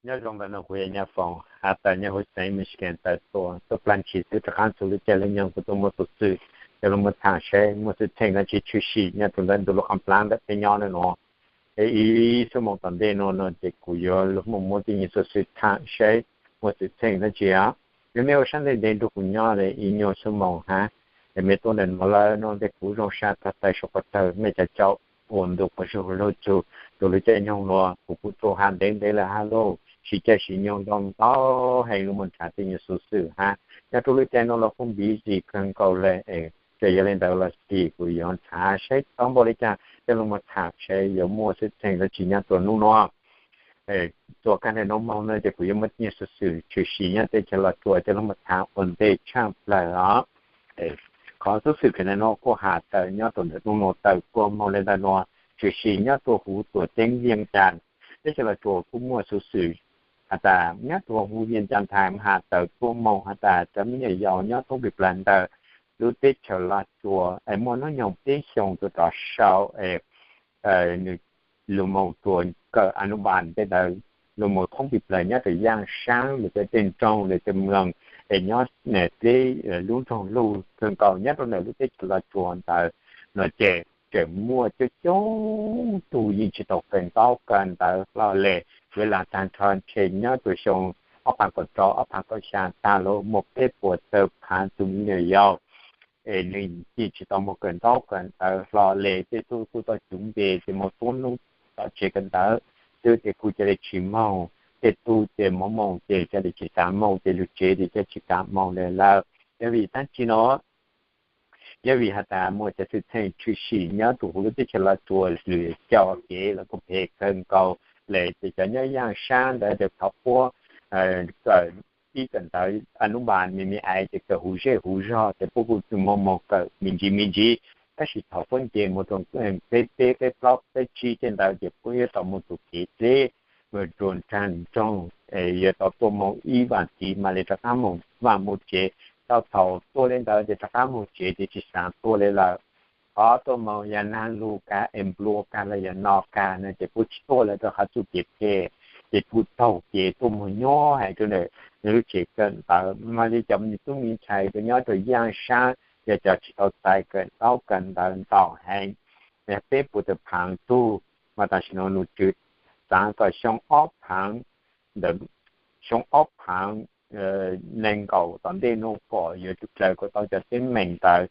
Nyob zoo ntawm no kuv yog Nyaj Foom has tas nyob huv xeev Michigan tawm tuaj, tuaj plag ntshis xwb rov qab txug lub caij lub nyoog kuv tuaj muaj xov xwm coj los muab tham saib muaj xwm txheej dab tsi tshwm sim nyob rau ntawm ntu lub qab plab ntawm peb nyob no. Es ib xuab moos tom ntej no no ces kuv yuav los muab tej nyuag xov xwm tham saib muaj xwm txheej dab tsi os. Yog nej ua sab ntev ntev nrog kuv nyob li ib nyuag xuab moos hab, es mej tuaj ntawm no lawm no tes kuv zoo sab tag tais saum qhov tawg mej cov caum ua ntu quas zug lug txug rau lub caij nyoog no kuv kuj tuaj has ntev ntev lawm hab lauj, sib caij sib nyoog ntau ntau heev los mus nrhav tej nyuag xov xwm hab. Nyob rau lub caij no los kuj busy kawg nkaus le, ces yog li ntawd los sis kuv yuav nrhav saib tau npaum li cas coj los mus tham saib yuav muaj xwm txheej dab tsi nyob rau hnub no. Txuas kag ntawm no moog no ces kuv yuav muab tej nyuag xov xwm tshwm sim nyob teb chaws Los Tsuas coj los mus tham ua ntej tshaj plaws os. Qhov xov xwm kag ntawm no kuj has tawm nyob rau ntawm hnub no tawm tuaj moog le ntawm no, tshwm sim nyob rau huv tuam ceeb Vias Cas. Teb chaws Los Tsuas kuj muaj xov xwm has tas nyob rau huv Vias Cas Times has tawm tuaj moog has tas cov me nyuam yaus nyob thoob plig plag ntawm lub teb chaws Los Tsuas es muaj hnub nyoog peb xyoos rau tom sau es nws lug moog rua kawm a nub npas tej ntawd, lug moog thoob plig plag nyob rau yaaj saab lug tej nroog lug tej moos es nyob peb lub nroog lug kawg nkaus nyob rau ntawm lub teb chaws Los Tsuas ntawd no ces tseem muaj coob coob tug yeej tsis tau kawm ntaub kawm ntawv hlo le. Yuav lam tag nrho ntshe nyob rua xyoo ob phav kaum rau ob phav kaum xya tag lug muaj peb puas tawm phav tug me nyuam yaus es nws yeej tsis tau moog kawm ntaub kawm ntawv hlo le. Tej tug kuj tau cuv npe ces moog tuab nub tom tsev kawm ntawv xwb ces kuj ca le tsis moog. Tej tug ces moog moog ces ca le tsis xav moog ces lug tsev ces ca tsis kam moog le lawm. Yog vim dab tsi no? Yog vim has tas muaj cov xwm txheej tshwm sim nyob rua huv lub teb chaws Los Tsuas lwm cov kev los kuj phem kawg nkaus le. Ces cov nyob yaaj saab ntawd ces thaum puab kawm ib kawm ntawv a nub npas me me ais ces kawm huv zej huv zog ces puab kuj moog moog kawm me ntsis me ntsis. Tab sis thaum puab nce moog rua peb peb plaub peb tsib tej ntawd ces puab yuav tau moog tug kev dleb rua nraag nroog, yuav tau tuaj moog ib vaam tiv mas le rov qaab moog vaaj moog tsev. Tau thaum tuaj le ntawd ces rov qaab moog tsev ces tsis xaav tuaj le lawm. Qhov tuaj moog yog naag lug kag es nplua kag los yog no kag no ces puab tsis tuaj le rua qhov txuj kev phem, ces kuj taug kev tuaj moog nyob heev rua ntawm lub tsev kawm ntawv. Mas li cov me tub me ntxhais rua nyob rua yaaj saab yog cov tsis tau txais kawm ntaub kawm ntawv ntau heev, yog peb puas tawm phaav tug, mas tam sim no num tswv xaav kom xyoo ob phaav, ntawm xyoo ob phaav neeg nkaum tom ntej nuav kom yuav tsum dlaws kom tau cov teeb meem ntawd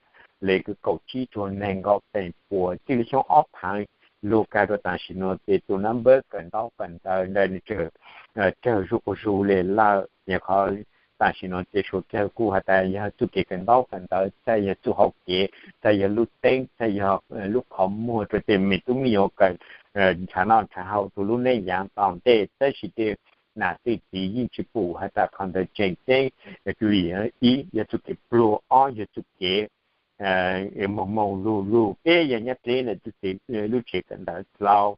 le kaum tsib tug neeg nkaum feem pua. Txij li xyoo ob phaav lug kag rua tam sim no ces tus number kawm ntaub kawm ntawv ntawd nws tsawg zuj quas zug le lawm. Yog qhov tam sim no ces suav dlawg kuj has tas yog txuj kev kawm ntaub kawm ntawv, txhaj yog txuj hau kev, txhaj yog lub teeb, txhaj yog lub qhov muag rua tej me tub me nyuam kawm nrhav noj nrhav haus rua lub neej yaav tom ntej. Tab sis tej nam tej txiv yeej tsis pum has tas qhov ntawd tseem ceeb. Vim ib yog txuj kev pluag, ob yog txuj kev moog moog lug lug, peb yog nyob dleb ntawm txuj kev lub tsev kawm ntawv dlau.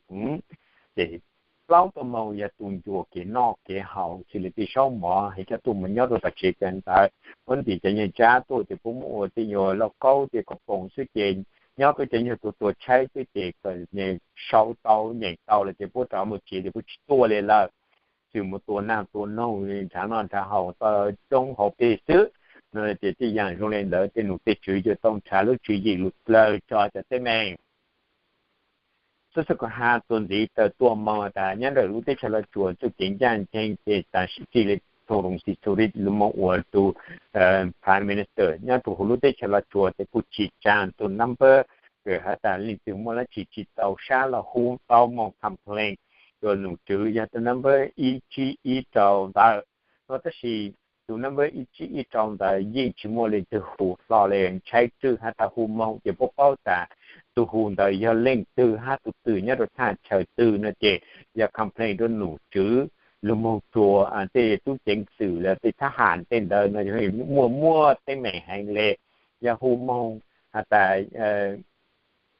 Ces plaub tuaj moog yog tus ncua kev noj kev haus, xws li tej zaub mov heev coj tuaj moog nyob rua tom tsev kawm ntawv. Puab ntim cov nyuag tsab tuaj ces puab muab ua tej nyuag lauj kaub tej kaus poom xwb ces nyob peb cov nyuag tuag tuag tshaib xwb ces sau tau nyeem tau lawm ces puab rov moog tsev ces puab tsis tuaj le lawm. Txwm mus tua naag tua noog nrhav noj nrhav haus tau coob hauv peg xwb no ces tej yaam zoo le ntawd tej num tej tswv yuav tau nrhav lub tswv yim lug dlaws tso cov teeb meem. Xov xwm kuv has txuas ntxiv tawm tuaj moog tas nyob ntawm lub teb chaws Los Tsuas txuj kev ncaaj nceeg ces tam sim txij li Thoob Loos Xis Xu Ris lug moog ua tus Prime Minister nyob rua huv lub teb chaws Los Tsuas ces kuj tsim tsaa tus number, kws has tas leej twg muaj dlaab tsi tsis txaus sab los hu tau moog complain rua num tswv yog tus number ib tsib ib rau ntawd no. Tab sis tus number ib tsib ib rau ntawd yeej tsis muaj leej twg hu hlo le, ntshai tswj has tas hu moog ces puab paub tas tus hu ntawd yog leej twg hab tus twg nyob rua thaj chaw twg no ces yog complain rua num tswv lug moog rua tej tub ceev xwm los tej thab ham tej ntawd no muaj muaj teeb meem heev le. Yog hu moog has tas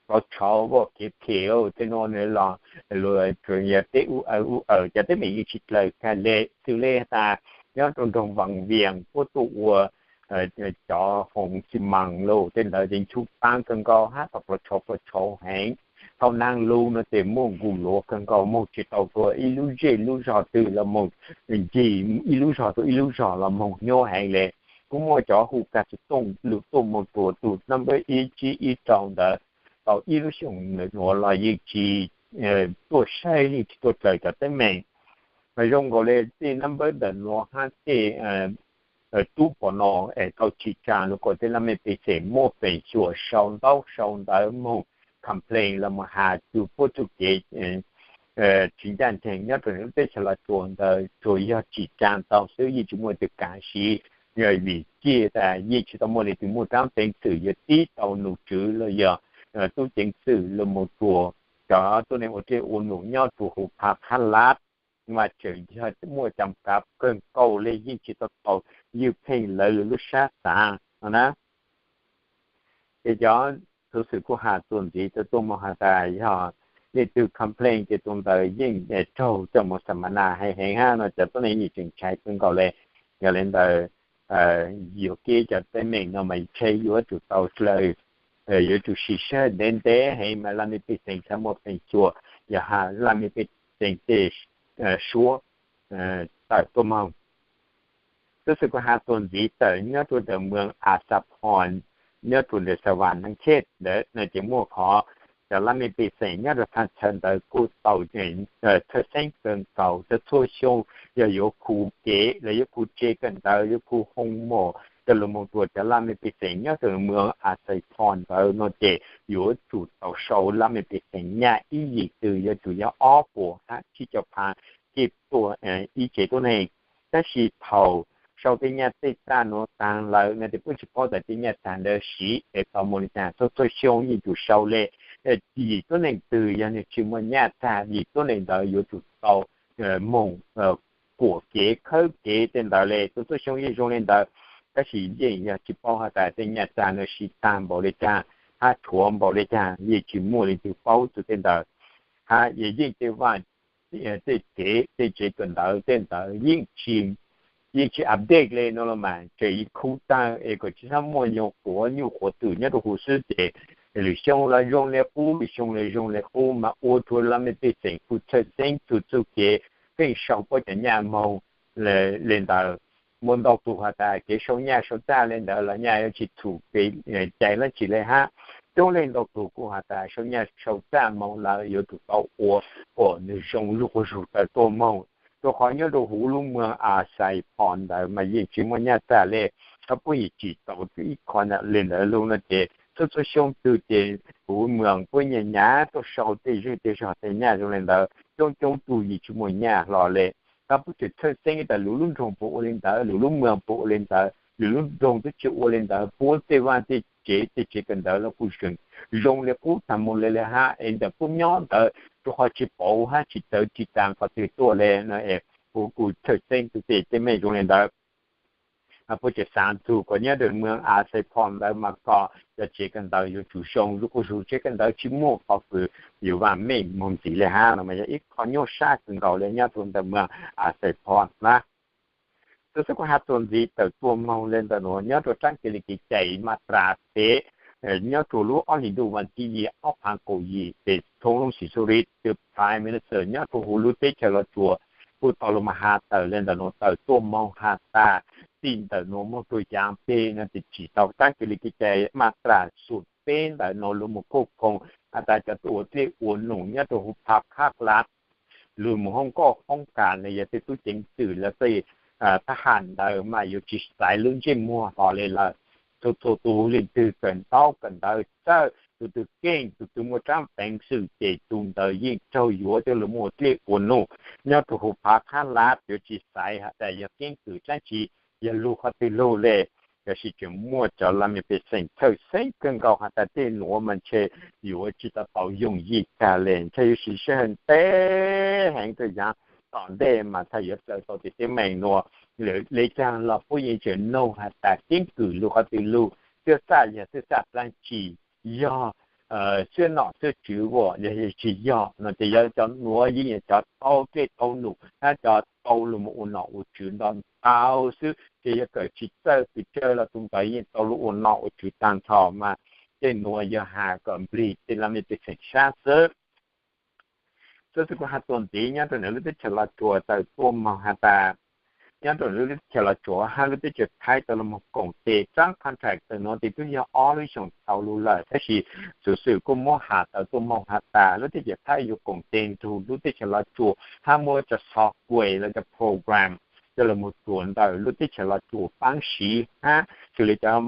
plhauv tshauv kev phem tej no los luag yog teb u aws u aws cov teeb meem yeej tsis dlaws kag le. Xws le has tas nyob rua nroog Vaas Vias puab tuaj ua cov hoov xi mas los tej ntawd ces nchuj paab kawg nkaus hab tau plhauv tshauv plhauv tshauv heev. tau naag lug no ces muaj nkuj luav kawg nkaus, moog tsis tau rua ib lub zej lub zog twg los moog ncig ib lub zog rua ib lub zog los moog nyuaj heev le. Kuj muaj cov hu custom lug tuaj moog rua tug number ib tsib ib rau ntawd tau ib lub xyoos nuav los yeej tsis tuaj saib, yeej tsis tuaj raws cov teeb meem. Mas zoo nkaus le tej number ntawm nuav hab tej tub pom no es tau tsim tsaa lug kom tej laj mej pej xeem muaj feem xyuam sau ntaub sau ntawv moog complain los mus has txug puab txuj kev tsis ncaj nceeg nyob rua lub teb chaws Los Tsuas ntawd tsuas yog tsim tsaa tau xwb, yeej tsis muaj tug kaav siv, vim kiag tas yeej tsis tau muaj leej twg muaj raab peev xwm yuav tib tau num tswv los yog tub ceev xwm lug mus rua cov tuab neeg ua dlej ua num nyob rua huv Phav Khab Lab. Mas tseem yog muaj cam kav kawg nkaus le, yeej tsis tau tau ywj pheej lawv lub sab xaav no na. Ces cov tub xwm kuj has txuas ntxiv tau tuaj moog has tas yog leej twg complain ces tus ntawd yeej raug coj moog xam ma na heev heev hab no, cov tuab neeg yeej tseem ntshai kawg nkaus le. Yog le ntawd yuav kev cov teeb meem no mas ntshe yuav tsum tau dlaws, yuav tsum siv sij hawm ntev ntev heev mas laj mej pej xeem txhaj muaj feem xyuam yog has laj mej pej xeem tej suab tawm tuaj moog. Tub xwm kuj has txuas ntxiv tawm nyob rua ntawm moos As Sa Phon nyob rua ntawm Sa Vas Neej Chej ntawd no ces muaj qhov cov laj mej pej xeem nyob rua thaj chaw ntawd kuj tau txhawj xeeb kawg nkaus, txhua xyoo yog yuav khu kev los yuav khu tsev kawm ntawv, yuav khu hoo mom coj lug moog rua cov laj mej pej xeem nyob rua moos As Sa Phon ntawd no ces yuav tsum tau sau laj mej pej xeem nyaj ib yim twg yuav tsum yog ob puas hab tsib caug phav kib tuaj ib tsev tuab neeg. Tab sis thaum sau tej nyaj tej txag nuav taag lawm no ces puab tsis paub tas tej nyaj txag ntawd siv es tau moog le caag, txhua txhua xyoo yeej tsum sau le yim tuab neeg twg yog nwg tsis muaj nyaj txag, yim tuab neeg ntawd yuav tsum tau moog kuam kev khawb kev tej ntawd le. Txhua txhua xyoo yeej zoo le ntawd, tab sis yeej yog tsis paub has tas tej nyaj txag nuav siv tag npaum le caag hab rhuav npaum le caag, yeej tsis muaj leej twg paub txug tej ntawd. Hab yeej tej vaj tej tsev, tej tsev kawm ntawv tej ntawd yeej tsis, yeej tsis update le no los mas tseem khu tag es kom tsis txhob muaj nyuag quav nyuj quav twm nyob rua huv xwb ces lwm xyoo los zoo le qub, lwm xyoo los zoo le qub mas ua rua laj mej pej xeem kuj txhawj xeeb txug txuj kev pheej sau puab cov nyaj moog le ntawd. Muaj ntau tug has tas kev sau nyaj sau txaj le ntawd los nyaj yuav tsis txhum kev cai dlaab tsi le hab. Coob leej ntau tug kuj has tas sau nyaj sau txaj moog lawm yuav tsum tau ua kom nwg zoo zuj quas zug tawm tuaj moog, rua qhov nyob rua huv lub moos As Sa Phon ntawd mas yeej tsis muaj nyaj txag le. Thaum puab yeej tsim tau ib qho le ntawd lug no ces txhua txhua xyoo twg ces huv moos puab nyaj nyaj tuaj sau tej zwj tej zog tej nyaj zoo le ntawd, coob coob tug yeej tsis muaj nyaj hlo le. Thaum puab tseem txhawj xeeb tas lwm lub nroog puas ua le ntawd, lwm lub moos puas ua le ntawd, lwm lub nroog twb tsis ua le ntawd, puab tej vaj tej tsev tej tsev kawm ntawv los kuj tseem zoo le qub tag moog le le hab es ntawm puab nyob ntawd rua qhov tsis pauv hab tsis txawv tsis taag qhov twg tuaj le no es huv kuj txhawj xeeb txug tej teeb meem zoo le ntawd. Puab tseem xaav txug kom nyob rua moos As Sa Phon ntawd mas kom cov tsev kawm ntawv yuav tsum zoo zuj quas zug, tsev kawm ntawv tsis muaj qhov kws yus vaaj meej moog ntxiv le hab no mas yog ib qho nyuaj sab kawg nkaus le nyob rua ntawm moos As Sa Phon na. Tub xwm kuj has txuas ntxiv tawm tuaj moog le ntawm nuav nyob rua tsaab kawg le kev cai Matra peb, nyob rua lub ob hlis ntuj vas thib yim ob phav kaum yim ces thoob lub xim xub ris tug Prime Minister nyob rua huv lub teb chaws Los Tsuas kuj tau lug mas has tawm le ntawm nuav tawm tuaj moog has tas txij ntawm nuav moog rua yaav peg no ces tsim tau tsaab kawg le kev cai Matra xum peb ntawm nuav lug moog kuj koom has tas cov ua dlej ua num nyob rua huv Phav Khab Lab lug moog hoob koj hoob kas los yog tej tub ceev xwm los tej thab ham ntawd mas yuav tsis xaiv lub ntsej muag hlo le lawm. Txhua txhua tug leej twg kawm ntaub kawm ntawv txawj, tug twg keej tug twg muaj tsaab peev xwm ces tug ntawd yeej raug yuav coj lug moog ua dlej ua num nyob rua huv Phav Khab Lab, yuav tsis xaiv has tas yog keeb kwm dlaab tsi, yog lug qhov twg lug le. Tab sis tseem muaj cov laj mej pej xeem txhawj xeeb kawg nkaus has tas tej nuav mas ntshe yuav tsis tau tau yooj yim kag le, ntshe yuav siv sij hawm ntev heev rua yaav tom ntej mas txhaj yuav dlaws tau tej teeb meem nuav. Le caag los puab yeej tseem noog has tas keeb kwm lug qhov twg lug, txhua txaj yog txhua txaj dlaab tsi, yog txhua nom txhua tswv as yog tsis yog no ces yog cov nuav yeej yog cov tau dlej tau num hab cov tau lug moog ua nom ua tswv ntau ntau xwb, ces yog kawm tsis txawj pes tsawg los tug ntawd yeej tau lug ua nom ua tswv taag nrho mas tej nuav yog has kom nplig tej laj mej pej xeem sab xwb. Xov xwm kuv has txuas ntxiv nyob rau ntawm lub teb chaws Los Tsuas tawm tuaj moog has tas, nyob rau ntawm lub teb chaws Los Tsuas hab lub teb chaws Thaib tau los moog koom tes tsaab contract tawm nuav tes tub yog ob lub xyoos tau lug lawm, tab sis xov xwm kuj muab has tawm tuaj moog has tas lub teb chaws Thaib yuav koom tes nrug lub teb chaws Los Tsuas hab muab cov software los cov program coj los moog rua ntawm lub teb chaws Los Tsuas paab siv hab xws li cov,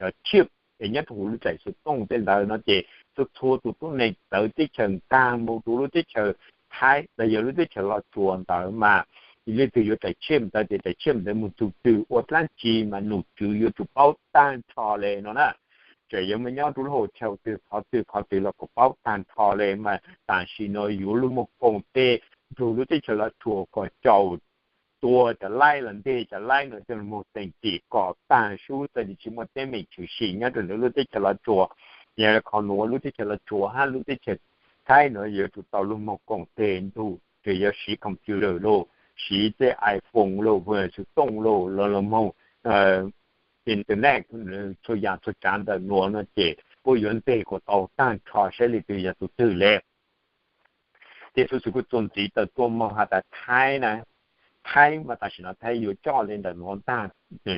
cov chip es nyob rua huv lub tsaim xov tooj tej ntawd no ces txhua txhua tus tuab neeg txawv teb chaws nkaag moog rua lub teb chaws Thaib los yog lub teb chaws Los Tsuas ntawd mas leej twg yuav tsaim chip ntawd ces tsaim chip ntawd moog txug twg ua dlaab tsi mas nom tswv yuav tsum paub taag nrho le no na. Tseem yuav moog nyob rua lub hau chaw twg qhov twg qhov twg los kuj paub taag nrho le mas tam sim no yuav lug moog koom tes nrug lub teb chaws Los Tsuas kom caum tua cov laib los nteg cov laib no coj lug moog teem tim kom taag sub txawm tsis muaj teeb meem tshwm sim nyob rua ntawm lub teb chaws Los Tsuas. Yog le qhov nuav lub teb chaws Los Tsuas hab lub teb chaws Thaib nuav yuav tsum tau lug moog koom tes nrug, tseem yuav siv computer los, siv tej iPhone los, xov tooj los, los moog internet, txhua yaam txhua tsaav ntawm nuav no ces puab yuav nteg kom tau taag nrho saib leej twg yog tus twg le. Ces xov xwm kuj txuas ntxiv tawm tuaj moog has tas Thaib na, Thaib mas tam sim no Thaib yuav coj le ntawm nuav taag,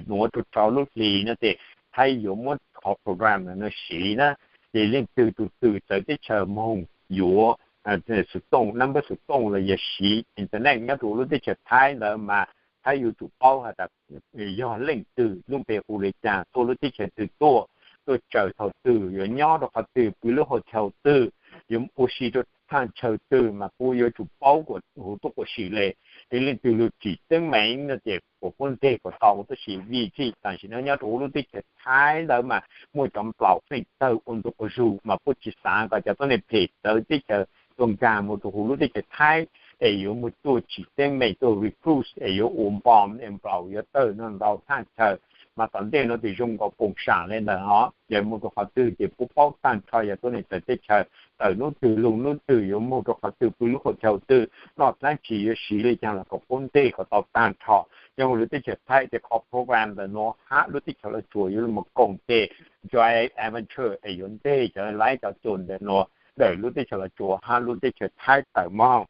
nuav rua rau lub hlis no ces Thaib yuav muab qhov program no siv na, ces leej twg tus twg txawv teb chaws moog yuav xov tooj, number xov tooj los yog siv internet nyob rua lub teb chaws Thaib ntawd mas Thaib yuav tsum paub has tas yog leej twg, lub npe hu le caag, tuaj lub teb chaws twg tuaj, tuaj tsaws thaum twg, yuav nyob rua qhov twg, pw lub hau chaw twg, yuav ua si rua thaaj chaw twg mas puab yuav tsum paub kom huv tuab quas swm le. Es leej twg lug tsim teeb meem no ces kom puab nteg kom tau, tab sis vim txij tam sim no nyob rua huv lub teb chaws Thaib ntawd mas muaj cov nplaum feem tawg ua ntu quas zug mas puab tsis xaav kom cov tuab neeg phem txawv teb chaws tuaj nkaag moog rua huv lub teb chaws Thaib es yuav moog tuaj tsim teeb meem tuaj recruit es yuav ua npom es nplaum yuav tawg no ntau thaaj chaw. Mas tom ntej no tes zoo nkaus pum saam le ntawd hov, yog moog rua qhov twg ces puab paub taag nrho yog tuab neeg txawv teb chaws tawm nub twg lug nub twg, yuav moog rua qhov twg, pw lub hau chaw twg, noj dlaab tsi, yuav siv le caag los kom puab nteg kom tau taag nrho. Nyob huv lub teb chaws Thaib tes qhov program ntawm nuav hab lub teb chaws Los Tsuas yuav lug moog koom tes joint venture es yuav nteg cov laib cov cua ntawm nuav ntawm lub teb chaws Los Tsuas hab lub teb chaws Thaib tawm moog.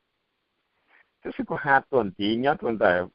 Xov xwm kuj has txuas ntxiv nyob rua ntawm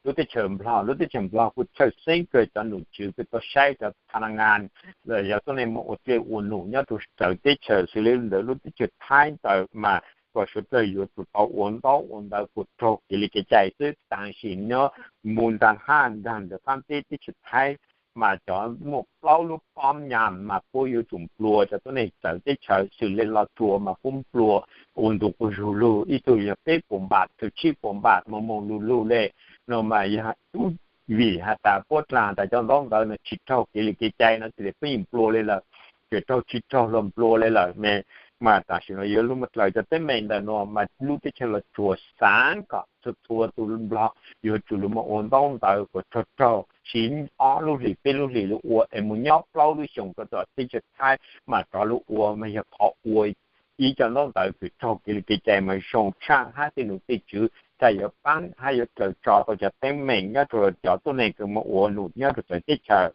lub teb chaws Nplog, lub teb chaws Nplog kuj tshawj xeeb kawg cov nom tswv kws tau saib cov pha na ngas los yog tuab neeg moog ua dlej ua num nyob rua txawv teb chaws xws le ntawm lub teb chaws Thaib ntawd mas kom suav dlawg yuav tsum tau ua ntaub ua ntawv kuas raug kev li kev cai xwb. Tam sim nyob mus nraag hab nraag ntawm qaab teb teb chaws Thaib mas cov muaj plaub lub poob nyam mas puab yuav tsum nplua cov tuab neeg txawv teb chaws xws le Los Tsuas mas puab nplua ua ntu quas zug lug, ib tug yog peb puas npam, tug tsib puas npam, moog moog lug lug le no mas yog tub vim has tas puab dlaag tas cov ntaub ntawv no tsis raug kev li kev cai no tes puab yeej nplua le lawm, tseem raug tsis raug los nplua le lawm ne. Mas tam sim no yuav lug moog dlaws cov teeb meem ntawm nuav mas lub teb chaws Los Tsuas xaav kom txhua txhua tus Nplog yuav tsum lug moog ua ntaub ntawv kom raug raug, siv ob lub hlis peb lub hlis lug ua es moog nyob plaub lub xyoos rua tom teb chaws Thaib mas rov lug ua mas yog qhov ua ib co ntaub ntawv kws raug kev li kev cai mas zoo tshaj hab tej nom tej tswv txhaj yuav paab hab yuav dlaws tso tau cov teeb meem nyob rua cov tuab neeg kws moog ua num nyob rua txawv teb chaws.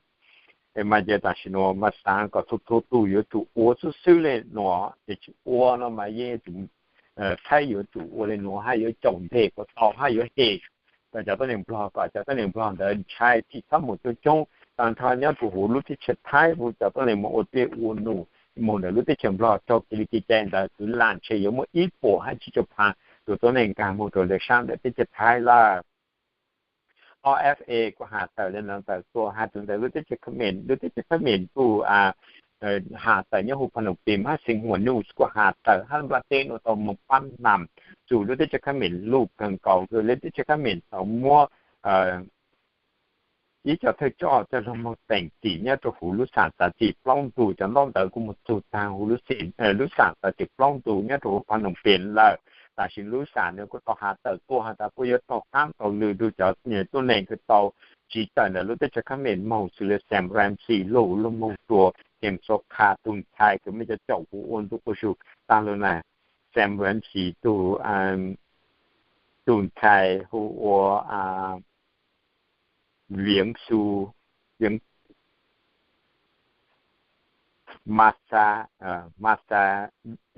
Mas ces tam sim nuav mas xaav kom txhua txhua tus yuav tsum ua xwb xwb le nuav, ces tsis ua no mas yeej yuav tsum, Thaib yuav tsum ua le nuav hab yuav caum nteg kom tau hab yuav hem rua cov tuab neeg Nplog kom cov tuab neeg Nplog ntawd ntshai txhim txhob mus coob coob taag nrho nyob rua huv lub teb chaws Thaib, huv cov tuab neeg moog ua dlej ua num moog ntawm lub teb chaws Nplog raug kev li kev cai ntawd kwv lam ntshe yuav muaj ib puas hab tsib caug phav tus tuab neeg nkaag moog rua le saab ntawm teb chaws Thaib lawm. O F A kuj has tawm le nuav tawm tuaj has txug ntawm lub teb chaws Khab Mem, lub teb chaws Khab Mem kuj has tawm nyob huv Phnom Penh hab Xeev Huas News kuj has tawm hab nplaj teb nuav tau moog paab nam txug lub teb chaws Khab Mem lug kawg nkaus, lub teb chaws Khab Mem tau muab ib co thawj coj coj lug moog teem tim nyob rua huv lub xaam txav txim plaub ntug, cov ntaub ntawv kuj moog txug taag huv lub xaam txav txim plaub ntug nyob rua huv Phnom Penh lawm. Tam sim lub xaam nuav kuj tau has tawm tuaj has tas puab yuav taug qaab taug lw rua cov tuab neeg kws tau tsiv tawm ntawm lub teb chaws Khab Mem moog xws le Sam Rainsy lug lug moog rua Kem Sokha tug ntxhais kws mej cov caum huv ua ntu quas zug taag lug na. Sam Rainsy tug, tug ntxhais hu ua Vieng Su, Vieng, Masa, Masa,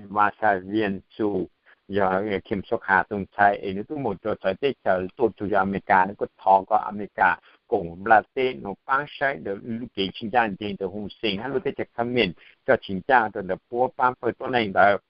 Masa Vien Su, yog Kim Sok Ha tus ntxhais es nws twb mus rau txawv teb chaws tuaj txug yog Amelikas, nws kuj thov kom Amelikas koom nplaj teb no paab saib ntawm lub kev tsis ncaj nceeg ntawm Hun Sen hab lub teb chaws Khmer coj tsis ncaj rau ntawm puab paab pawg tuab neeg ntawd,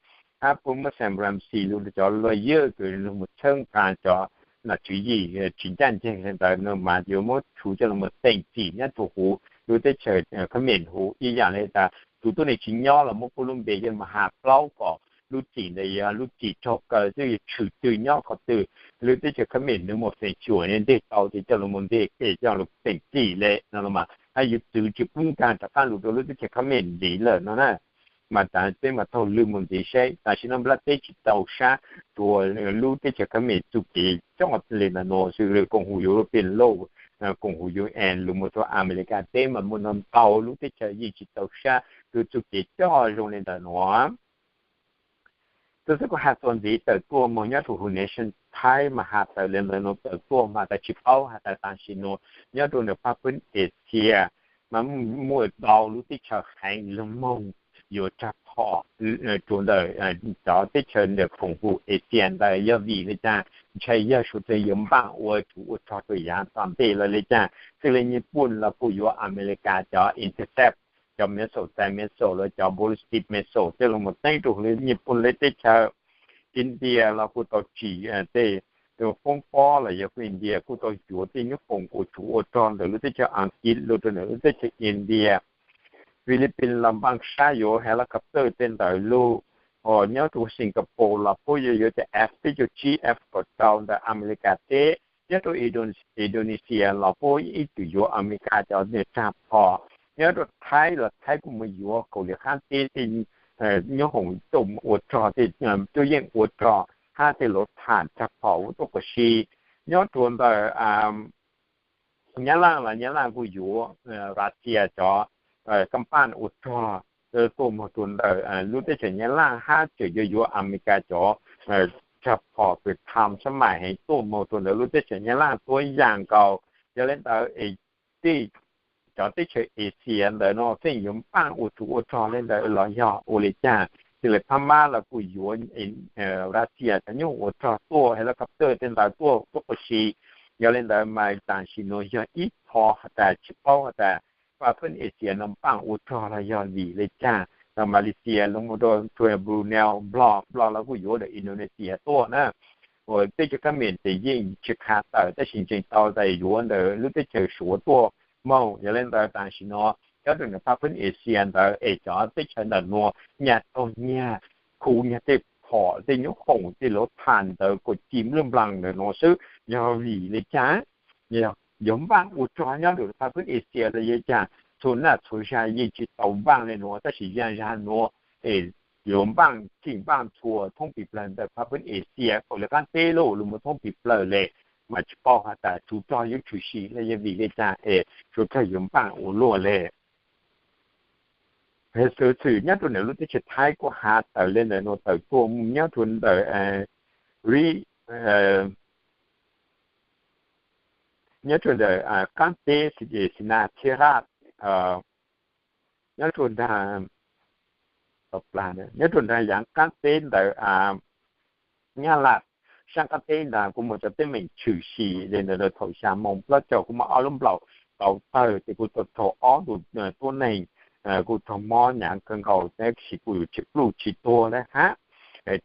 hab puab muab Sam Rainsy lug rau cov lawyer kws lug mus txhawb nqa cov nom tswv yim tsis ncaj nceeg le ntawd no mas yuav muab tshuv coj lug mus teem txim nyob rua huv lub teb chaws Khmer huv ib yam le tas tus tuab neeg tsis nyob los muab puab lub npe coj lug has plaub kom lub txim ntawd yog lub txim raug kaw xwb, yuav tshwm twg nyob qhov twg, lub teb chaws Khmer nws mus feem xyuam nteg tau ces coj lug mus nteg ke coj lug teem txim le no los mas hab yuav txwv tsis pub nkaag rov qaab lug rau lub teb chaws Khmer ntxiv lawm no na. Mas tas peb mas taug lw mus ntxiv seb, tam sim no nplaj teb tsis txaus sab rua lub teb chaws Khmer txuj kev coj le ntawm nuav xwb, koom huv European Union, koom huv U N lug mus rua Amelikas teb mas muaj ntau ntau lub teb chaws yeej tsis txaus sab rua txuj kev coj zoo le ntawm nuav. Tub xwb kuv has txuas ntxiv tawm tuaj moog nyob rua huv nation Thaib mas has tawm le ntawm nuav tawm tuaj mas tas tsis paub has tas tam sim nuav nyob rua ntawm paab peb Asia mas muaj ntau lub teb chaws heev lug moog yuav rag phom rua ntawm cov teb chaws ntawm koom huv Asia ntawd. Yog vim le caag? Ntshai yog suav dlawg yuav npaaj ua tshuv ua rog rua yaav tom ntej lawm le caag. Txwj le Nyij Pooj los kuj yuav Amelikas cov intercept, cov missile, txais missile los cov ballistic missile tej lug mus teeb rua huv Nyij Pooj le teb chaws. India los kuj tau tsim tej foob pob los yog kuj India kuj tau yuav tej nyuj foom ua tshuv ua rog ntawm lub teb chaws Askiv lug rua ntawm lub teb chaws India. Philippines los npaaj sab yuav helicopter tej ntawd lug. Nyob rua Singapore los puab yuav yuav cov F peb caug tsib, F kaum rau ntawm Amelikas teb. Nyob rua Indonesia los puab ib txwm yuav Amelikas cov rag phom. Nyob rua Thaib los Thaib kuj mus yuav Kauslim Qaab teb tej nyuj foom tuaj ua rog, tej tuaj yeej ua rog hab tej luv tham rag phom ua tuaj quas si. Nyob rua ntawm Nyab Laj los Nyab Laj kuj yuav Russia cov kaaj paaj ua rog tuaj moog rua ntawm lub teb chaws Nyab Laj hab tseem yuav yuav Amelikas cov rag phom kws tham sab maim heev tuaj moog rua ntawm lub teb chaws Nyab Laj tuab yaam nkaus. Yog le ntawd es tej cov teb chaws Asia ntawm no tseem yuav npaaj ua tshuv ua rog le ntawd los yog ua le caag? Txwj le Phab Mab los kuj yuav Russia cov nyuj ua rog tuaj, helicopter tej ntawd tuaj tuab quas si. Yog le ntawd mas tam sim nuav yog ib qho has tas tsis paub has tas paab peb Asia no npaaj ua rog los yog vim le caag. Malaysia lug mus rua Brunei, Nplog, Nplog los kuj yuav ntawm Indonesia tuaj na. Teb chaws Khab Mem ces yeej tsis qha tawm tab sis ntseeg tau tas yuav ntawm lub teb chaws Suav tuaj moog. Yog le ntawd tam sim no nyob rua nws paab peb Asia ntawd es cov teb chaws ntawm nuav nyag taug nyag khu nyag tej phom tej nyuj foom tej luv tham ntawd kuj ci nplaj nplaag ntawm nuav xwb, yog vim le caag? Yuav npaaj ua rog nyob rua paab peb Asia los yog caag? Txhua naj txhua zag yeej tsis tau npaaj le nuav tab sis zag zag nuav es yuav npaaj txhij npaaj txhua thoob pis plawg ntawm paab peb Asia kaum le qaab teb lug lug mus thoob pis plawg le, mas tsis paub has tas tshuv rog yuav tshwm sim los yog vim le caag es tshuv rog yuav npaaj ua luaj le. Xwm txwm nyob rua ntawm lub teb chaws Thaib kuj has tawm le ntawm nuav tawm tuaj nyob rua ntawm ri nyob rua ntawm qaab teb Sinakhiraj, nyob rua nraag, nyob rua nraag yaav qaab teb ntawm Nyab Laj, saab qaab teb nraag kuj muaj cov teeb meem tshwm sim le ntawm thaum xya moos plaub caug kuj muaj ob lub nplaum tau tawg ces kuj tau raug ob tug tuab neeg kuj raug mob hnyav kawg nkaus tab sis kuj tsis pluj tsis tuag le hab.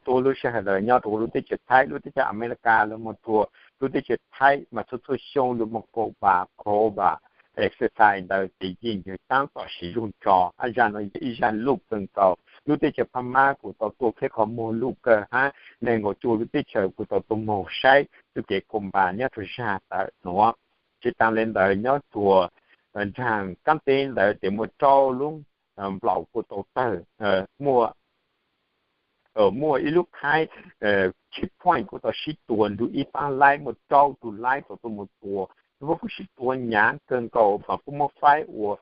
Tuab lub sij hawm ntawd nyob rua lub teb chaws Thaib, lub teb chaws Amelikas lug moog rua lub teb chaws Thaib mas txhua txhua xyoo lug moog kaum bas, kaum bas, exercise ntawd ces yeej yog taab tom siv zug tso. Hab zag nuav yog ib zag luj kawg nkaus. Lub teb chaws Phab Mab kuj tau tuaj kheb qhov muag luj kawg hab neeg nkaum cuaj lub teb chaws kuj tau tuaj moog saib txuj kev kaum npas nyob rua zag ntawm nuav. Tsis taag le ntawd nyob rua nraag qaab teb ntawd ces muaj rau lub nplaum kuj tau tawg, muaj muaj ib lub khaib checkpoint kuj tau sib tua nrug ib paab laib, muaj rau tug laib tau tuaj moog tua, puab kuj sib tua hnyav kawg nkaus mas kuj muab faib ua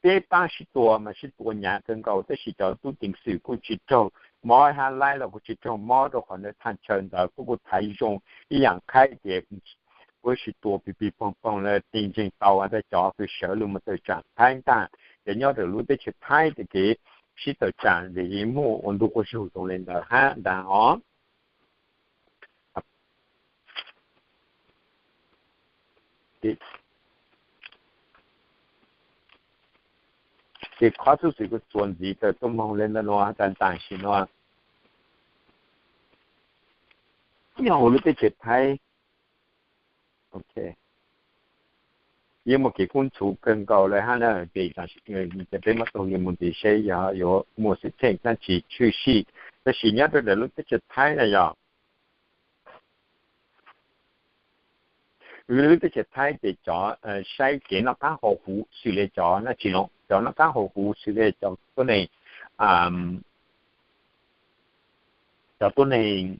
peb paab sib tua mas sib tua hnyav kawg nkaus tab sis cov tub ceev xwm kuj tsis raug mob hab laib los kuj tsis raug mob rau qhov ntawd thaaj chaw ntawd puab kuj thaiv zoo ib yaam khaib ces puab sib tua pig pig poog poog le ti ntseeg tau tas cov kws sawv lug moog tawm tsaam Thaib ntaag Ces nyob rau lub teb chaws Thaib ces kev sib tawm tsam ces yeej muaj ua ntu quas zug zoo li ntawd hab ntag os. Ces qhov xub xwm kuv txuas ntxiv tawm tuaj moog le ntawm nuav tas tam sim no, nyob huv lub teb chaws Thaib yeej muaj kev kub ntxhuv kawg nkaus le hab na. Ces peb muab taug le mus ntxiv seb yog yuav muaj xwm txheej dlaab tsi tshwm sim, tab sis nyob rau ntawm lub teb chaws Thaib na yog lub teb chaws Thaib ces cov saib kev noj qab haus huv xws li cov naj tsis no, cov noj qab haus huv xws li cov tuab neeg, cov tuab neeg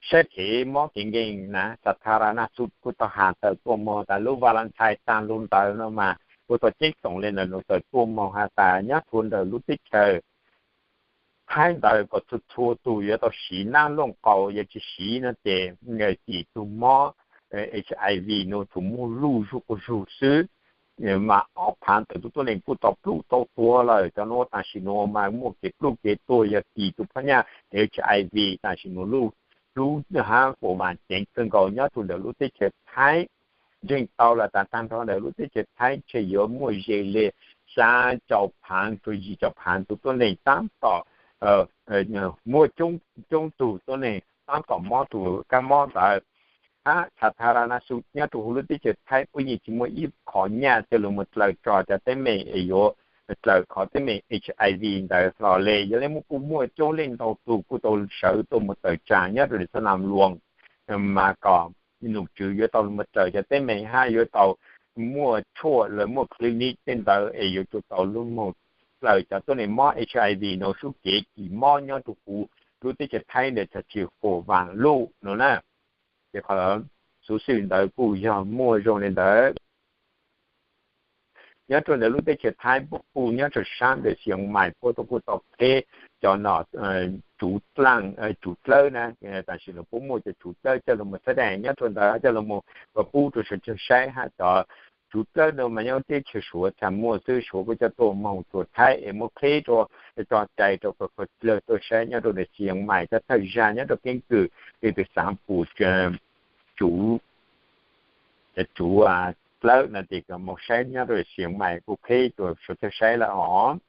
saib kev mob kev nkeeg na, xav thas ras naj xu kuj tau has tawm tuaj moog tas lub Valentine taag lug ntawd no mas kuj tau ceeb toom le ntawm nuav tawm tuaj moog has tas nyob rua ntawm lub teb chaws Thaib ntawd kom txhua txhua tug yuav tau siv nab looj qaus, yog tsis siv no ces tim tug mob HIV nuav tsuas muaj luj zuj quas zug xwb. Mas ob phaav ntawm tug tuab neeg kuj tau pluj tau tuag lawm, cov nuav tam sim nuav mas muaj kev pluj kev tuag yog tim tug phab nyaj HIV tam sim nuav luj, luj hab puas vaam ceev kawg nkaus nyob rua ntawm lub teb chaws Thaib. Ntseeg tau lawm tas taag nrho ntawm lub teb chaws Thaib ntshe yuav muaj ze le xya caum phaav rua yim caum phaav tug tuab neeg taab tom muaj coob tug tuab neeg taab tom mob tug kab mob ntawd. Hab xav thas ras naj xu nyob rua huv lub teb chaws Thaib puab yeej tsis muaj ib qho nyaj coj lug mus dlaws tso cov teeb meem es yuav dlaws qhov teeb meem HIV ntawd hlo le. Yog le muaj kuj muaj coob leej ntau tug kuj tau sawv tuaj mus tawm tsaam nyob rua tim xab nam luas mas kom nom tswv yuav tau mus dlaws cov teeb meem hab yuav tau muaj tshuaj lawv muaj clinic tej ntawd es yuav tsum tau lug moog dlaws cov tuab neeg mob HIV nuav sub kev kis mob nyob rua huv lub teb chaws Thaib ntawd txhad tsis huam vaam luj no na. Ces qhov xuv xwm ntawd kuj yog muaj zoo li ntawd. Nyob rua ntawm lub teb chaws Thaib puab kuj nyob rua saab ntawm Xi Yas Mais puab kuj tau qheb cov nom tsuv dlaaj tsuv dlawb na, tam sim nuav puab muaj cov tsuv dlawb coj lug mus xab daj nyob rua ntawd coj lug mus pub rua sawv daws saib hab cov tsuv dlawb nuav mas nyob teb chaws Suav txhad muaj xwb, Suav puab coj tuaj moog rua Thaib es muab qheb rua, tso cai rua kom dlawg tuaj saib nyob rua ntawm Xi Yas Mais cov thawj zag nyob rua keeb kwm, es tug xaav pum tsuv, cov tsuv dlawb no ces moog saib nyob rua Xi Yas Mais kuj qheb rua sawv daws saib lawm os.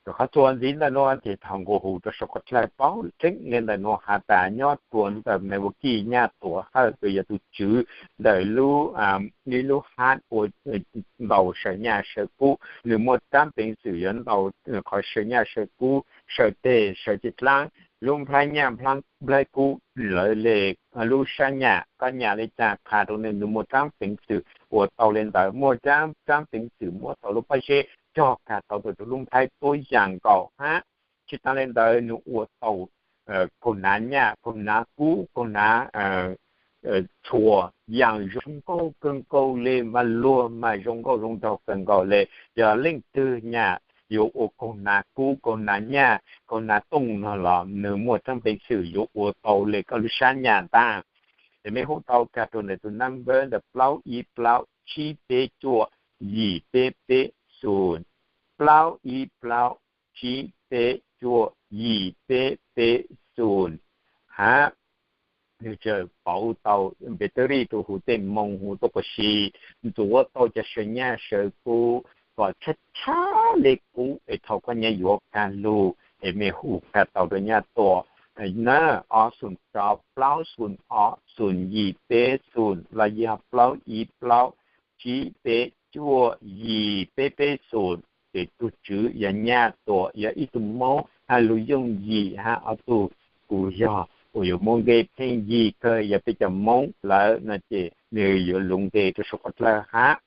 Rua qhov txuas ntxiv ntawm nuav ces thaum nqua hu rua saum koj dlawg paub tseeb le ntawm nuav has tas nyob rua ntawm Milwaukee Nyaj Tuam Hawj kws yog tug tswv ntawm lub, ib lub hab ua ntau sawv nyaj sawv kub, nws muaj raab peev xwm yuav ntau qhov sawv nyaj sawv kub, sawv teg sawv cev dlaab, lub nplhaib nyaj nplhaib kub, lawv le lub sab nyaj, koj nyaj le caag qha rua nws, nws muaj raab peev xwm ua tau le ntawd, muaj raab peev xwm muab tau lub pob zeb cog kag tau rua lub nplhaib tuab yaam nkaus hab. Tsis taag le ntawd nws ua tau kaug nav nyaj, kaug nav kub, kaug nav txhuas, yaam zoo nkauj kawg nkaus le, mas luag mas zoo nkauj zoo nraug kawg nkaus le. Yog leej twg nyaj yuav ua kaug nav kub, kaug nav nyaj, kaug nav tooj no los nws muaj raab peev xwm yuav ua tau le koj lub sab nyaj ntaag. Es mej hu tau kag rua ntawm tus number ntawm plaub ib plaub tsib peb cuaj yim peb peb xum, plaub ib plaub tsib peb cuaj yim peb peb xum. Hab nws tseem pauv tau battery rua huv tej moo huv tuaj quas si, ntxuav tau cov sawv nyaj sawv kub kom tshab tshab le kub es thaum koj nyaj yuav kag lug es mej hu kag tau rua Nyaj Tuam na, ob xum rau plaub xum ob xum yim peb xum los yog plaub ib plaub tsib peb cuaj yim peb peb xum. Ces tug tswv yog Nyaj Tuam, yog ib tug Moob hab lug yooj yim hab ob tug kuj yog kuj yuav muaj nqe pheej yig kawg yog peb cov Moob lawm no ces nws yuav lug nqe rua saum koj dlawg hab.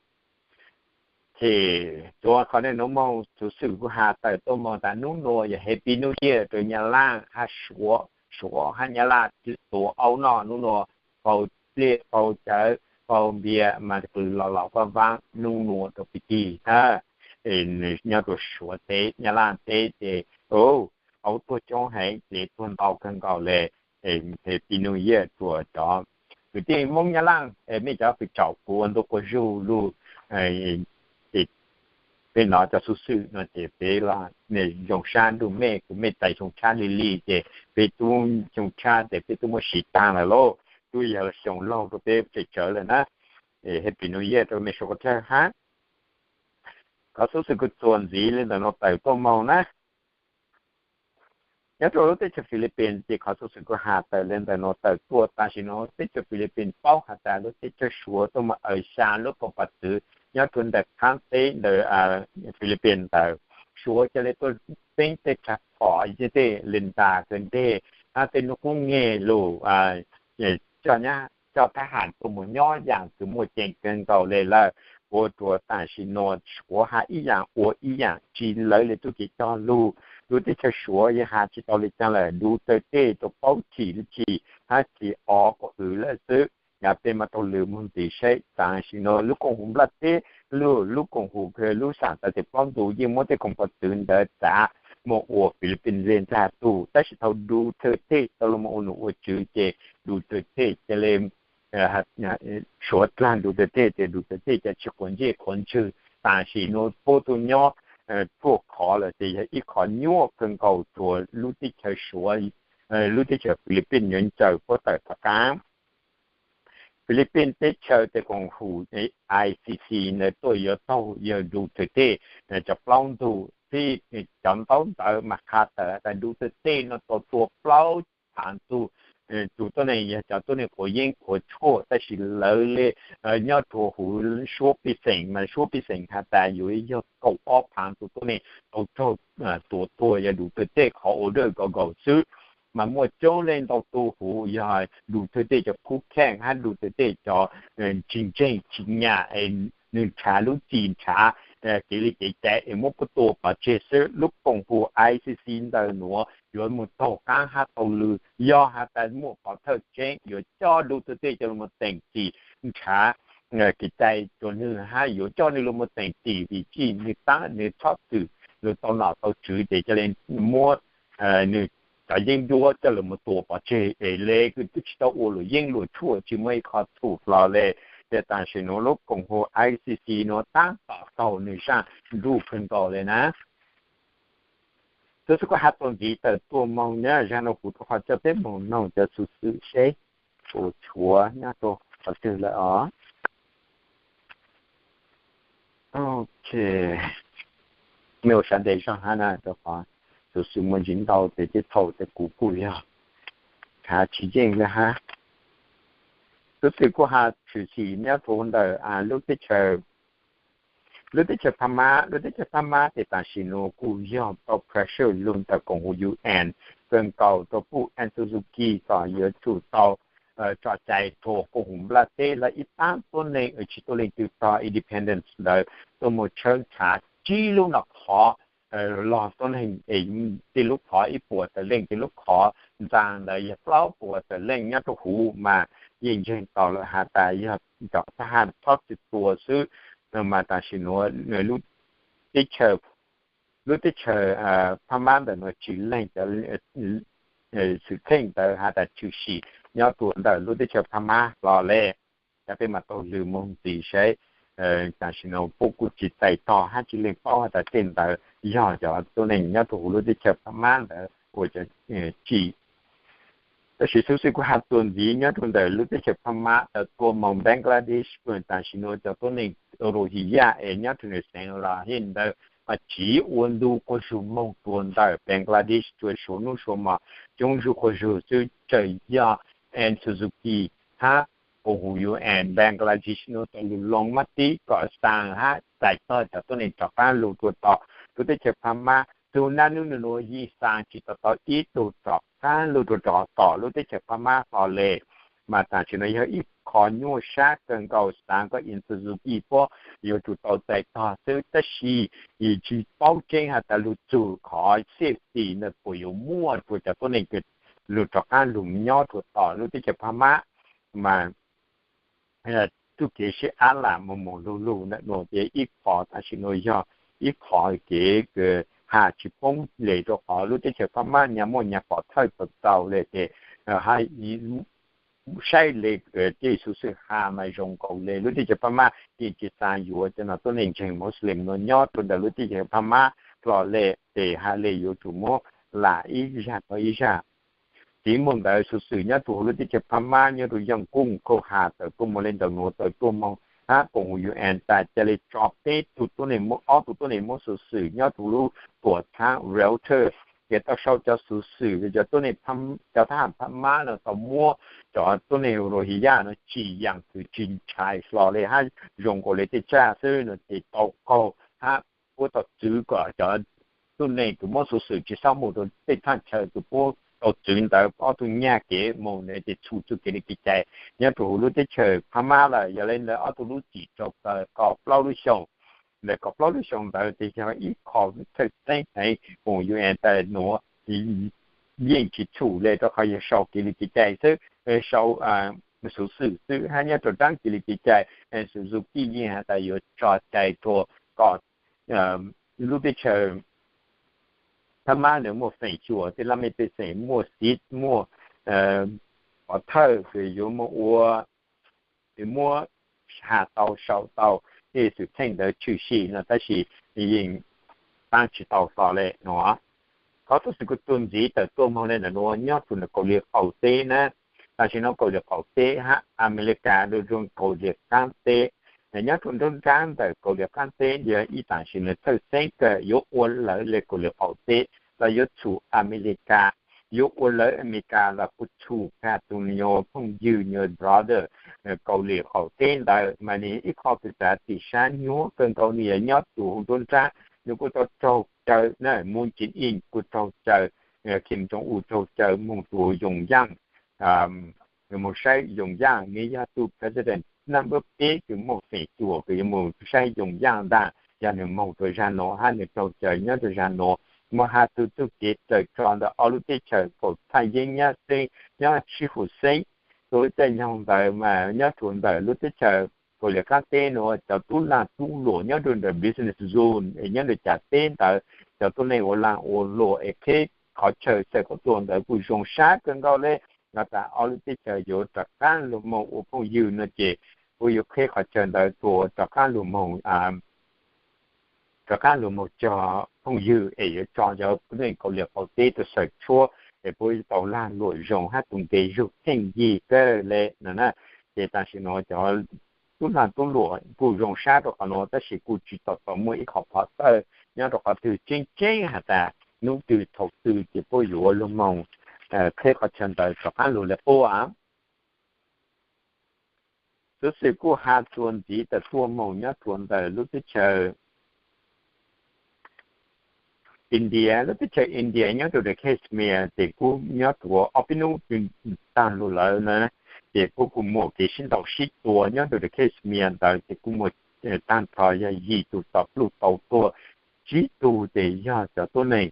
Ces tsuav qhov nej nuav moog xuv xwm kuj has tawm tuaj moog tas nub nuav yog Happy New Year rua Nyab Laaj hab Suav, Suav hab Nyab Laaj tuav aub noj nub nuav, faus pliaj faus cawv faus npias mas qw los los vaaj vaab nub nuav rua pig kig hab. Nyob rua Suav teb Nyab Laaj teb ces aub tuag coob heev, cev tuag ntau kawg nkaus le. Happy New Year rua cov kwv tij Moob Nyab Laaj, mej cov kws caum kuv ua ntu quas zug lug, ces peb hnov cov xov xwm no ces peb los zoo sab nrug mej, kuv mej txais zoo tshab li li ces peb tub zoo tshab ces peb tub muab siv taag lawm lauj. Tub yog xyoo laug rua peb tsawv tsawv lawm na. Happy New Year rua mej suav dlawg hab. Qhov xov xwm kuv txuas ntxiv le ntawm nuav tawm tuaj moog na. Nyob rua lub teb chaws Philippines ces qhov xov xwm kuv has tawm le ntawm nuav tawm tuaj tam sim nuav teb chaws Philippines paub has tas lub teb chaws Suav tuaj moog aws xyaa lub koom pas txwv nyob rua ntawm qaab teb ntawm Philippines ntawd. Suav ca le tuaj teeb tej tsag phom, tej le ntas kawg nteg, hab tej nub qub nyeg lug coj nyab coj thab ham tuaj moog nyob yaam kws muaj ceem kawg nkaus le lawm. Ua rua tam sim nuav Suav has ib yaam ua ib yaam tsi lawv le txuj kev cog lug. Lub teb chaws Suav yog has tsi tau le caag lawm, Duterte tau paub txim le txim hab txim o kuas hwv lawm xwb. Yog peb mas taug lw moog ntxiv seb tam sim nuav lub koom haum nplaj teb, lub koom haum lub saam tawv tes plaub ntu yeej muab tej koom pas txwv ntawd txav moog ua Philippines le ntag tug. Tab sis thaum Duterte tau lug moog ua nom ua tswv ces Duterte ca le suav dlaag Duterte tes Duterte ca tsi quav ntsej quav ntswg. Tam sim nuav puab tuaj nyob ruaj khov lawm tes yog ib qho nyuaj kawg nkaus rua lub teb chaws Suav, lub teb chaws Philippines yuav ncaws puab tawm tom qaab. Philippines teb chaws tes koom haum ICC ntawd tuaj yuav taug yawg Duterte cov plaub ntug txij cov ntaub ntawv mas qha tawm tas Duterte no tau tua plaub phaav tug tug tuab neeg yog cov tuab neeg quav yeeb quav tshuaj tab sis lawv le nyob rua huv suab pej xeem mas suab pej xeem has tas yuav yog kaum ob phaav tug tuab neeg tau raug tua tuag yog Duterte qhov ua dawj nkaus nkaus xwb. Mas muaj coob leej ntau tug huv yog Duterte cov khub kheej hab Duterte cov tsis ntseeg tsis nyam es nwg nrhav lub txim nrhav kev li kev cai es muab puab tua pov tseg xwb. Lub koom haum ICC ntawm nuav yuav moog taug qaab hab taug lw, yog has tas muaj pov thawj tseeb yuav coj Duterte coj lug moog teem txim nrhav kev cai rua nwg hab yuav coj nwg lug moog teem txim vim tsi nwg taab nwg txhob txwm lug tau nom tau tswv ces ca le muab nwg cov yeeb ncuab coj lug moog tua pov tseg es le kws twb tsis tau ua luam yeeb luam tshuaj tsis muaj ib qho txhum hlo le. Ces tam sim nuav lub koom haum ICC nuav taab tom taug nwg zaaj nruj kawg nkaus le na. Xov xwm kuv has txuas ntxiv tawm tuaj moog nyob zaaj nuav kuv rua qhov coj peb moog noog cov xov xwm seb puas tshuav nyob rua qhov twg lawm os. Ok, mej ua sawv ntev zog hab na rua qhov xov xwm muaj ntsis ntau tes tej thaum tes kuv kuj yog has tsis yeej le hab. Xov xwm kuj has tshwm sim nyob rua ntawm lub teb chaws, lub teb chaws Phab Mab, lub teb chaws Phab Mab tes tam sim nuav kuj yog tau pressure lug ntawm koom haum UN kawg nkaus rua puj Aung San Suu Kyi kom yuav tsum tau tso cai rua koom haum nplaj teb lawv ib pab tuab neeg tsis tuaj leej twg tog independence ntawd tuaj moog tshawb nrhav tsib lub nom qhov los tuab neeg, tej lub qhov ib puas tawm leej, tej lub qhov ntxaa ntawd yog plaub puas tawm leej nyob rua huv mas yeej ntseeg tau lawm has tas yog cov thab ham txhob txwm tua xwb. Mas tam sim nuav teb chaws, lub teb chaws Phab Mab ntawm nuav tsis leeg cov xwm txheej ntawd has tas tshwm sim nyob rua ntawm lub teb chaws Phab Mab hlo le. Cov peb mas taug lw moog ntxiv seb tam sim nuav puab kuj tsis txais tog hab tsis leeg paub has tas tej ntawd yog cov tuab neeg nyob rua huv lub teb chaws Phab Mab ntawd ua cov tsim. Tab sis xov xwm kuv has txuas ntxiv nyob rua ntawm lub teb chaws Phab Mab tawm tuaj moog Bangladesh, tam sim nuav cov tuab neeg Rohingya es nyob rua ntawm xeev Rakhine ntawd mas tsiv ua ntu quas zug moog rua ntawm Bangladesh rua suav nub suav mos coob zug quas zug xwb. Tseem yog Aung San Suu Kyi hab koom haum UN Bangladesh nuav tau lug loo mab tib kom xaa hab txais tog cov tuab neeg rov qaab lug rua tom lub teb chaws Phab Mab. Txug naj nub nua nuav yeej xaa tsis tau tau ib tug rov qaab lug rua rau tom lub teb chaws Phab Mab hlo le. Mas tam sim nuav yog ib qho nyuaj sab kawg nkaus, xaav kom Aung San Suu Kyi puab yuav tsum tau txais tog xwb, tab sis yeej tsis paub tseeb has tas lug txug qhov safety ntawd puas yuav muaj rua cov tuab neeg kws lug rov qaab lug nyob rua tom lub teb chaws Phab Mab. Mas txuj kev sib ab lam moog moog lug lug ntawm nuav ces ib qho tam sim nuav yog ib qho kev kws has tsis poob le rua qhov lub teb chaws Phab Mab nyag muaj nyag pov thawj tau txaus le ces hab saib le tej xuv xwm has mas zoo nkaus le lub teb chaws Phab Mab yeej tsis xav yuav cov no tuab neeg ntseeg Muslim no nyob rau ntawm lub teb chaws Phab Mab hlo le, ces has le yuav tsum muab lam ib zag tau ib zag. Tsis muaj ntawd xuv xwm nyob rau hauv lub teb chaws Phab Mab nyob rau Yaj Kuj Khau Has tawm tuaj moog le ntawm nuav tawm tuaj moog hab koom U N tas ca le tso peb tug tuab neeg muab, ob tug tuab neeg muab xuv xwm nyob rau lub tuam txhab Reuters, ces tau sau cov xuv xwm cov tuab neeg, cov thab ham Phab Mab no tau muab cov tuab neeg Rohingya no tsim yaam kws tsis ntshai hlo le hab zoo nkaus le tej tsaj xwb no ces tau qaug hab puab tau txwv kom cov tuab neeg kws muab xuv xwm tsis xob mus rau tej thaj chaw kws puab tau txwv ntawd. Ob tug nyag kev moog ntawd ces txhum txuj kev le kev cai nyob rau huv lub teb chaws Phab Mab lawm. Yog le ntawd ob tug lub txim rau kaum plaub lub xyoo. Ntawm kaum plaub lub xyoo ntawd ces yog ib qho txhawj xeeb heev koom U N tas nuav yeej tsis txhum le rau qhov yog sau kev le kev cai xwb, sau xuv xwm xwb hab nyob rau nraab kev le kev cai, Suzuki yeej has tas yuav tso cai rua kom lub teb chaws Phab Mab nws muaj feem xyuam tej laj mej pej xeem muaj xiv muaj pov thawj kws yuav muaj ua, muab has tau sau tau tej xwm txheej ntawd tshwm sim no tab sis yeej paab tsis tau hlo le no. Qhov xuv xwm kuj txuas ntxiv tawm tuaj moog le ntawm nuav nyob rau ntawm Kaus Lim qaum teb na. Tam sim no Kaus Lim qaum teb hab Amelikas rua zoo Kaus Lim qaab teb, nyob rau nruab nraab ntawm Kaus Lim qaab teb yog ib tam sim no txhawj xeeb kawg yuav ua lawv le Kaus Lim qaum teb los yuav txhum Amelikas, yuav ua lawv Amelikas los kuj txhum kag tus nyuag phooj ywg nyuag brother Kaus Lim qaum teb ntawd mas nws ib qho kws txav tim sab nyuaj kawg nkaus nws yog nyob rua huv nruab nraab, nws kuj tau raug caw na, Moon Jae-in kuj raug caw, Kim Jong-un raug caw moog rua Pyongyang, nws moog saib Pyongyang, nws yog tus president number peb kws muaj feem xyuam kws yuav moog saib Pyongyang ntag. Yog nws moog rua zag nuav hab nws raug caw nyob rua zag nuav, moog has txug txuj kev raws tso ntawm ob lub teb chaws kaum txhaj yeeb nyab xeeb, nyob sib fum xeeb. Rua lub caij nyoog ntawd mas nyob rua ntawm lub teb chaws Kaus Lim qaab teb nuav cov tub laag tub luam nyob rua ntawm business zone es nyob ntawm cav teb ntawd, cov tuab neeg ua laag ua luam es qheb qhov chaw txhawm kom tuag ntawd kuj zoo sab kawg nkaus le. Has tas ob lub teb chaws yuav rov qaab lug moog ua phooj ywg no ces puab yuav qheb qhov chaw ntawd tuaj rov qaab lug moog rov qaab lug moog cog phooj ywg es yuav tso cov neeg Kaus Lim qaum teb tuaj xawm tshuab es puab tau laag luam zoo hab tus nqe zug theej yig kawg le no na. Ces tam sim nuav cov tub laag tub luam kuj zoo sab rua qhov nuav tab sis kuj tsis tau tau muaj ib qho pov thawj nyob rua qhov twg tseeb tseeb has tas nub twg thaus twg ces puab yuav lug moog qheb qhov chaw ntawd rov qaab lug le quaj. Xuv xwm kuj has txuas ntxiv tawm tuaj moog nyob rua ntawm lub teb chaws India. Lub teb chaws India nyob rua Kashmir ces kuj nyob rua ob peb nub taag lug lawm na, ces puab kuj muaj kev sib ntaus sib tua nyob rua Kashmir ntawd ces kuj muaj taag nrho yog yim tug tau pluj tau tuag, tsib tug ces yog cov tuab neeg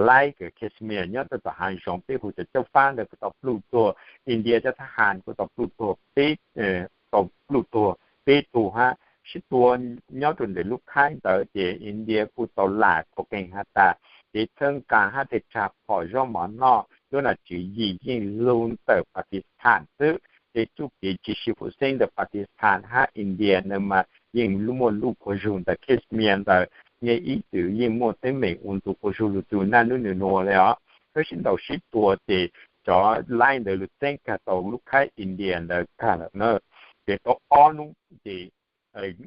laib Kashmir nyob rua tom haav zoov peb hu cov caub fab ntawd kuj tau pluj tuag, India cov thab has kuj tau pluj tuag peb, tau pluj tuag peb tug hab. Sib tua nyob rua ntawm lub khaib ntawd ces India kuj tau lam cocaine has tas kev txhawb nqa hab tej tsa phom zaub mov noj lub nam tswv yim yeej lug ntawm Pakistan xwb. Ces txuj kev tsis sib fum xeeb ntawm Pakistan hab India ntawd mas yeej muaj lub quas zug ntawm Kashmir ntawd, yeej ib txwm yeej muaj teeb meem ua ntu quas zug lug txug naj nub nws nuav le os. Peb sib ntaus sib tua ces cov laib ntawd lug txeeb kag tau lub khaib India ntawd kag lawm na. Ces tau ob nub ces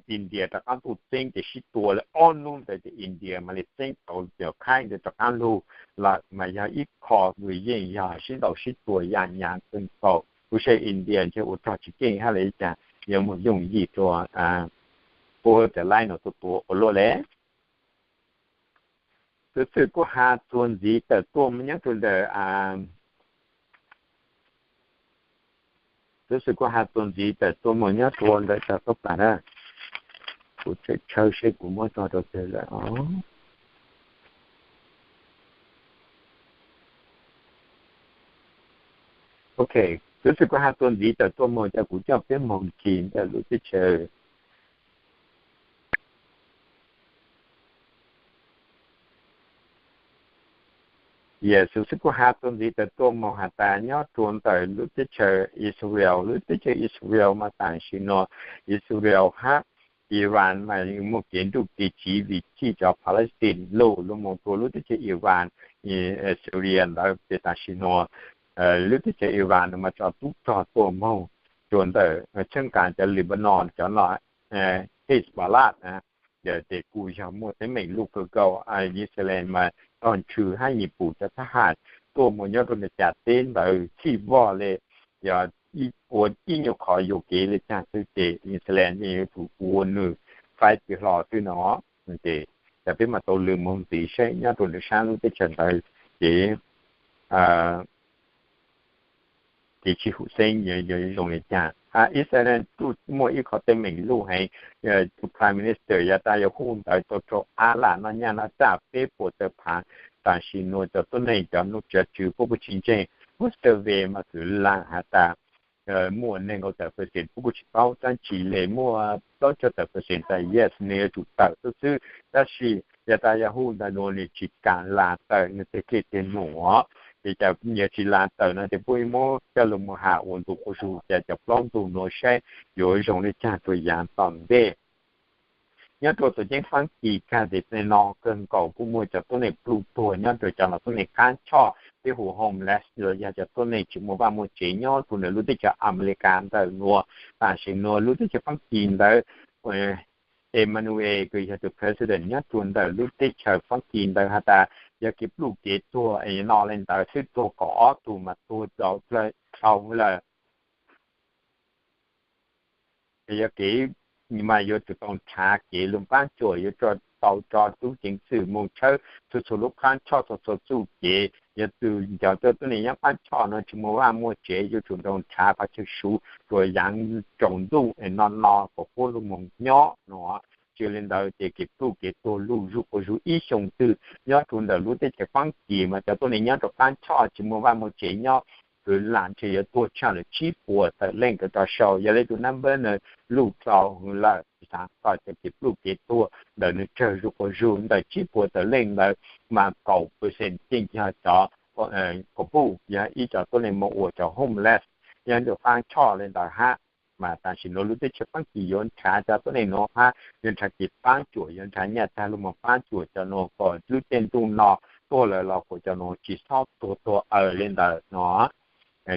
India rov qaab tuaj txeeb ces sib tua le ob nub ntawd ces India mam li txeeb tau cov khaib ntawd rov qaab lug lawm mas yog ib qho kws yeej yog sib ntaus sib tua yam nyaav kawg nkaus. Kuv saib India ntshe ua rog tsis keej hab le caag yuav moog yooj yim rua puab cov laib no tua tua ua luaj le. Xuv xwm kuj has txuas ntxiv tawm tuaj nyob rua ntawm, xuv xwm kuj has txuas ntxiv tawm tuaj moog nyob rua ntawm tog tub pas na. Kuv tseem tshawb seb kuv muab tso rau twg lawm os. Ok, xuv xwm kuj has txuas ntxiv tawm tuaj moog ces kuv coj peb moog kis ntawm lub teb chaws Yog xwm txheej kuj has txuas ntxiv tawm tuaj moog has tas nyob rua ntawm lub teb chaws Israel, lub teb chaws Israel mas tam sim nuav Israel hab Iran mas muaj kev nruj kev tsiv vim txij cov Palestine lug lug moog rua lub teb chaws Iran, Syria ntawd. Ces tam sim nuav lub teb chaws Iran mas tso tub rog tuaj moog rua ntawm txheeb kav cov Lebanon cov no, Hezbollah na, ces kuj yog muaj teeb meem luj kawg nkaus. Yixalayees mas tog nrhw hab yim pum cov thab ham tuaj moog nyob rua ntawm cas teb ntawd txhij voj le, yog ua ib nyuag qhov yuam kev le caag xwb ces Yixalayees yeej yuav tsum ua nwg faib pw hlo xwb no. Ces peb mas tau lwm moog ntxiv saib nyob rua ntawm sab lub teb chaws ntawd ces kev tsis hum xeeb yuav zoo le caag. Yixalayees kuj muaj ib qhov teeb meem luj heev, tus Prime Minister Netanyahu ntawd tau rau ab lam noj nyaj noj txag peb puas tawm phaav. Tam sim nuav cov tuab neeg cov nuj tsav tswv puab kuj tsis ntseeg, puab survey mas kws laag has tas muaj neeg nkaum tawm percent, puab kuj tsis paub, tab sis le muaj plaub caug tawm percent tas yes nwg yuav tsum tawm xwb. Tab sis Netanyahu ntawd nuav nwg tsis kaam laag tawm nwg teg dlej teg num os. Ces yog tsis laag tawm no ces puab muab coj lug moog has ua ntu quas zug, ces cov plaub ntug nuav saib yuav zoo le caag rua yaav tom ntej. Nyob rua tuam ceeb Faab Kis kag tes tej no kawg nkaus kuj muaj cov tuab neeg pluj tuag nyob rua cov no tuab neeg qaab choj, peb hu homeless los yog cov tuab neeg tsis muaj vaaj muaj tsev nyob rua ntawm lub teb chaws Amelikas ntawm nuav. Tam sim nuav lub teb chaws Faab Kis ntawd, Emmanuel kws yog tus president nyob rua ntawm lub teb chaws Faab Kis ntawd has tas yog kev pluj kev tuag es no le ntawd xwb, tuag kaum ob tug mas tuag dlhau lawm. Yog kev mas yuav tsum tau nrhav kev lug paab cuam, yuav tsum tau tso tub ceev xwm moog tshawb txhua txhua lub qaab choj, txhua txhua txuj kev. Yog tus cov tuab neeg nyob qaab choj no tsis muaj vaaj muaj tsev yuav tsum tau nrhav qhov chaw suv rua yaav tsaus ntuj es no no kom puab lug moog nyob no. Tsi le ntawd ces kev pluj kev tuag luj zuj quas zug ib xyoo twg nyob rua ntawm lub teb chaws Faab Kis mas cov tuab neeg nyob rua qaab choj tsis muaj vaaj muaj tsev nyob, kws lam ntshe yuav tuag tshaj lawm tsib puas tawm leej kws rua sau. Yog le tus number na luj dlhau hwv lawm, xaav txog cov kev pluj kev tuag ntawm nwg tsawg zuj quas zug ntawm tsib puas tawm leej ntawd mas kaum percent yeej yog cov, kaum puj yog ib cov tuab neeg moog ua cov homeless nyob rua qaab choj le ntawd hab. Mas tam sim nuav lub teb chaws Faab Kis yuav nrhav cov tuab neeg nuav hab yuav nrhav kev paab cuam, yuav nrhav nyaj txag lug moog paab cuam cov nuav kom lub caij ntuj no tuag lawm los kom cov nuav tsis txhob tuag tuag aws le ntawd no.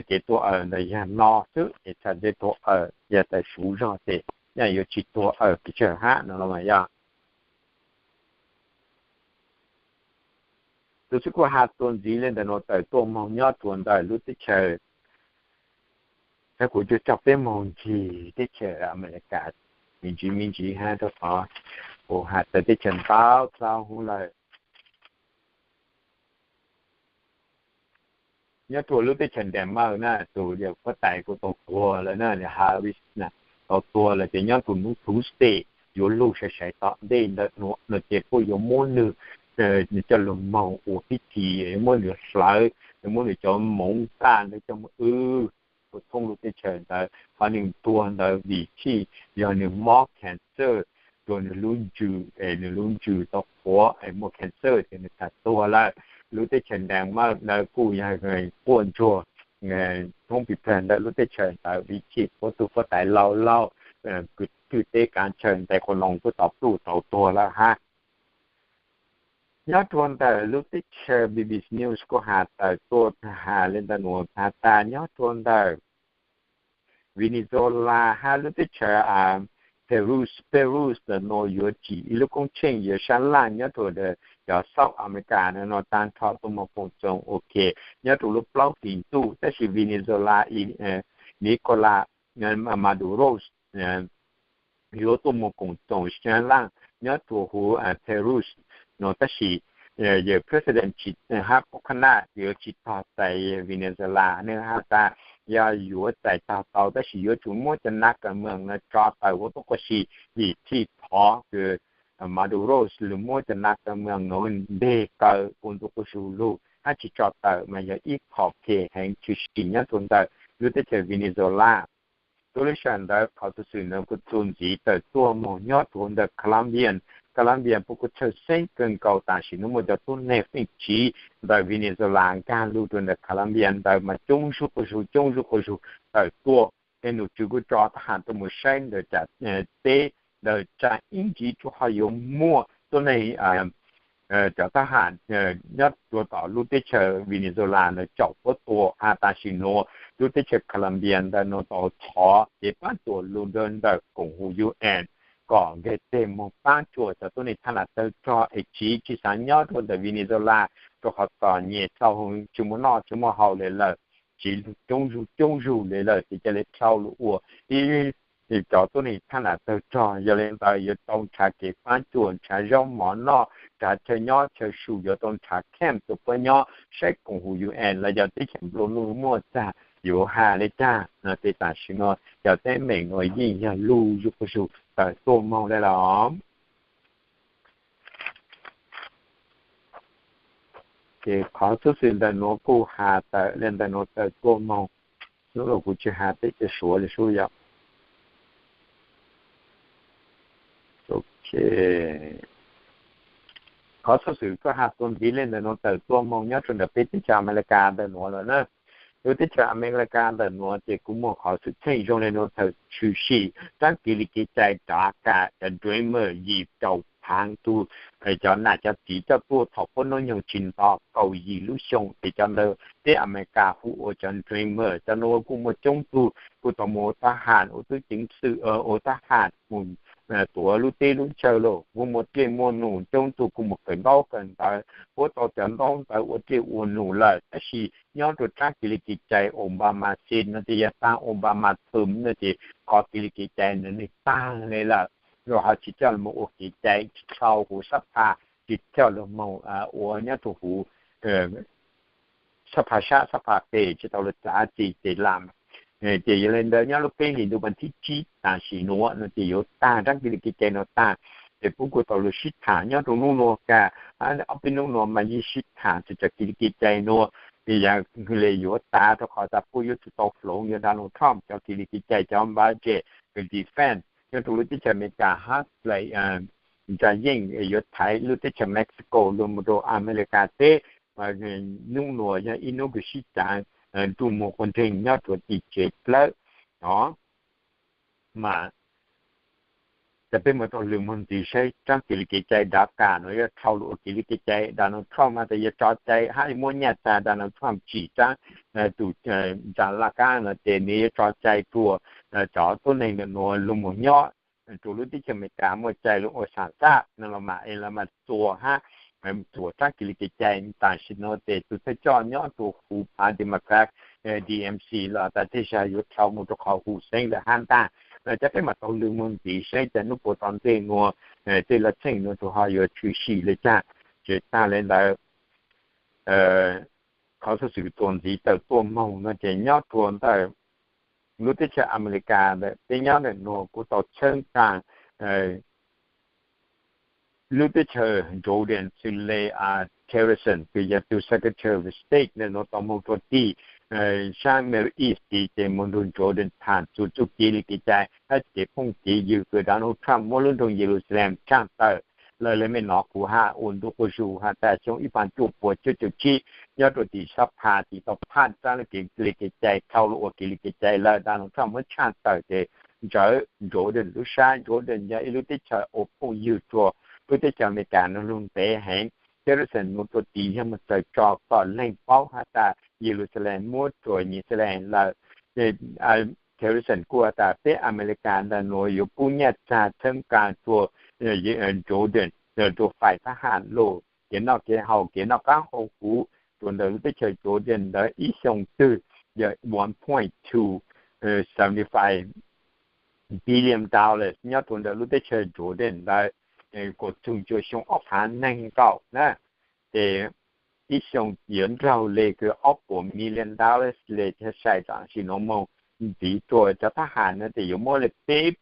Kev tuag aws ntawd yog no xwb es txhaj le tuag aws, yog tawm suv zog ces yeej yuav tsis tuag aws pes tsawg hab no los mas yog. Tus xib kuj has txuas ntxiv le ntawm nuav tawm tuaj moog nyob rua ntawm lub teb chaws, thaum kuv cua coj peb moog ncig teb chaws Amelikas me ntsis me ntsis hab rua qhov kuv has txawm teb chaws ntau dlhau hwv lawm. Nyob rua lub teb chaws Denmark na, tus yawg huab tais kuj tau tuag lawm na, Harris na, tau tuag lawm ces nyob rua hnub Tuesday yuav lug sai sai tom ntej ntawm nuav no ces kuj yuav muab nwg coj lug moog ua pib thim, yuav muab nwg hlawv, yuav muab nwg cov moov ntaj ntawd coj moog wb puag thoob lub teb chaws ntawd. Qhov nwg tuag ntawd vim txhij yog nwg mob cancer rua nwg lub ntsws es nwg lub ntsws tau qhuav es muaj cancer ces nwg txhaj tuag lawm. Lub teb chaws Denmark ntawd kuj yog quaj ntsuag thoob pis plawg ntawm lub teb chaws ntawd vim txhij huab tug huab tais laug laug, kws thwj teb kav chaw ntais quas loos kuj tau pluj tau tuag lawm hab. Nyob rua ntawm lub teb chaws B B C News kuj has tawm tuaj has le ntawm nuav has tas nyob rua ntawm Venezuela hab lub teb chaws Peru, Peru ntawm nuav yuav tsim ib lub koob tsheej yuav sab laj nyob rua cov South America no taag nrho tuaj moog koom txoos ua ke nyob rua lub plaub hlis ntuj, tab sis Venezuela Nicolas Maduro yuav tuaj moog koom txoos sab laj nyob rua huv Peru no, tab sis yawg president tsis hab pub khab naj yuav tsis tog txais Venezuela. Nwg has tas yog yuav txais tog tau tab sis yuav tsum muab cov nav kas mees no tso tawm huv tuab qua si, vim txhij thov kws Maduro lug muab cov nav kas mees no nteg kaw ua ntu quas zug lug hab tsis tso tawm mas yog ib qho phem heev tshwm sim nyob rua ntawm lub teb chaws Venezuela. Rua lub sij hawm ntawd qhov tug xwm ntawd kuj txuas ntxiv tawm tuaj moog nyob rua ntawm Colombian Colombia puab kuj txhawj xeeb kawg nkaus tam sim nuav muaj cov tuab neeg feej tsiv ntawm Venezuela nkag lug rua ntawm Colombia ntawd mas coob zuj quas zug, coob zuj quas zug tawm tuaj. Tej nom tswv kuj tso tab has tuaj mus saib ntawm teb ntawm tsa ib ntsis tsuas ho yuav muaj tuab neeg cov tab has nyob rua tom lub teb chaws Venezuela ntawd caum puab tua. Has tam sim nuav lub teb chaws Colombia ntawm nuav tau thov kev paab cuam lug ntawm koom haum UN kom nkag teg moog paab cuam cov tuab neeg thaaj lam tawg rog es tsiv tsi xaav nyob rua ntawm Venezuela, rua qhov txom nyem txaus heev, tsi muaj noj tsi muaj haus le lawm, tsiv coob zug coob zug le lawm, ces ca le dhau lug ua ib cov tuab neeg thaaj lam tawg rog. Yog le ntawd yuav tau nrhav kev paab cuam, nrhav zaub mov noj, nrhav chaw nyob chaw su, yuav tau nrhav camp rua puab nyob, saib koom haum UN los yog teb chaws nplua nuj muaj txag yuav has le caag no. Ces tam sim nuav cov teeb meem nuav yeej yog lug zuj quas zug tawm tuaj moog le lawm. Ces qhov xub xwm ntawm nuav kuj has tawm le ntawm nuav tawm tuaj moog. Nub nuav kuv tsi has teb chaws Suav le sub yom. Qhov xub xwm kuj has tuaj ntxiv le ntawm nuav tawm tuaj moog nyob rua ntawm peb teb chaws Amelikas ntawm nuav lawm na. Lub teb chaws Amelikas ntawm nuav ces kuj muaj qhov xwm txheej zoo le nuav txhawm tshwm sim tsaab kev li kev cai DACA, cov Dreamer yim caum phaav tug, cov nam cov txiv coj tuaj thaum puab nub nyoog tsi nto kaum yim lub xyoo, ces cov ntawd peb Amelikas hu ua cov Dreamer. Cov nuav kuj muaj coob tug kuj tau moog ua tab has, ua tub ceev xwm, ua tab has moog tuav lub teb lub chaw lawm. Kuj muaj dlej muaj num, coob tug kuj moog kawm ntaub kawm ntawv, puab tau cov ntaub ntawv ua dlej ua num lawm. Tab sis nyob rua tsaab kev li kev cai Obama xi no ces yog taag Obama term no ces qhov kev li kev cai ntawd nwg taag le lawm, lawv ho tsi coj moog ua kev cai, tsi tau huv sab phaj, tsi coj lug moog ua nyob rua huv sab phaj sab, sab phaj pem, tsi tau lug txav txim tes lam. Ces yog le ntawd nyob lub peb hlis ntuj vas thib tsib tam sim nuav no ces yuav taag, tsaab kev li kev cai nuav taag. Ces puab kuj tau lug sib tham nyob rua nub nuav kag, ob peb nub nuav mas yeej sib tham txug tsaam kev li kev cai nuav, yog le yuav taag rua qhov tas puab yuav tsum tau hloov yuav Donald Trump cov kev li kev cai, cov budget, cov defense nyob rua lub teb chaws Amelikas hab dlai ntsa yeej yuav thaiv lub teb chaws Mexico lug moog rua Amelikas teb. Nub nuav yog ib nub kws sib caav nruj muag quas nreeg nyob rua tim tsev dlawb no. Mas tas peb muaj tau lug moog ntxiv saib tsaab kev li kev cai DACA nuav yuav dhau lug ua kev li kev cai. Donald Trump has tas yuav tso cai hab muab nyaj txag Donald Trump tsim tsaab tug ntsa laj kab no ces nwg yuav tso cai rua cov tuab neeg nuav lug moog nyob rua lub teb chaws Amelikas, muaj cai lug ua xam xaj no los mas es los mas txuas hab txuas tsaab kev li kev cai. Tam sim nuav ces tug thawj coj nyob rua huv phaav Democrat, DNC los tas tej zag yuav dhau moog rua qhov huv xeeb lawm hab ntag. Cov peb mam tau lug moog ntxiv saib tas nub puas tom ntej nuav tej lub txheej nuav tug ho yuav tshwm sim le caag. Ces taag le ntawd qhov xub xwm tuaj ntxiv tawm tuaj moog no ces nyob rua ntawm lub teb chaws Amelikas ntawm peb nyob ntawm nuav kuj tau txheeb kaag lub teb chaws Jordan xws le Tillerson kws yog tug Secretary of State ntawm nuav tau moog rua tim saab Middle East tid ces moog nrug Jordan tham txug txuj kev li kev cai hab kev phooj kev ywg kws Donald Trump muab lub nroog Yeluxaleem tshaaj tawm. Lawv le mej nov kuv has ua ntu quas zug has tas xyoo ib phav cuaj puas cuaj caum tsib nyob rua tim sab phaj tid tau phaj tsaab le kev li kev cai, dhau lug ua kev li kev cai lawm, Donald Trump muab tshaaj tawm ces ntsawv Jordan lub sab. Jordan yog ib lub teb chaws ua phooj ywg rua lub teb chaws Amelikas nuav lug ntev heev. Tillerson moog rua tid yog moog txhawm tso kom leej paub has tas Yeluxaleem muab rua Yixalayees lawm. Tillerson kuj has tas peb Amelikas ntawm nuav yuav pub nyaj txag txheeb kaag rua Jordan rua faim tab has lug kev noj kev haus, kev noj qaab hau huv rua ntawm lub teb chaws Jordan ntawd ib xyoo twg yog one point two seventy five billion dollars nyob rua ntawm lub teb chaws Jordan ntawd, kuas txug rua xyoo ob phav neeg nkaum na. Ces ib xyoo yuav nraug le kws ob puas million dollars le, sai tam sim nuav moog ntxiv rua cov tab has nuav ces yuav muab le peb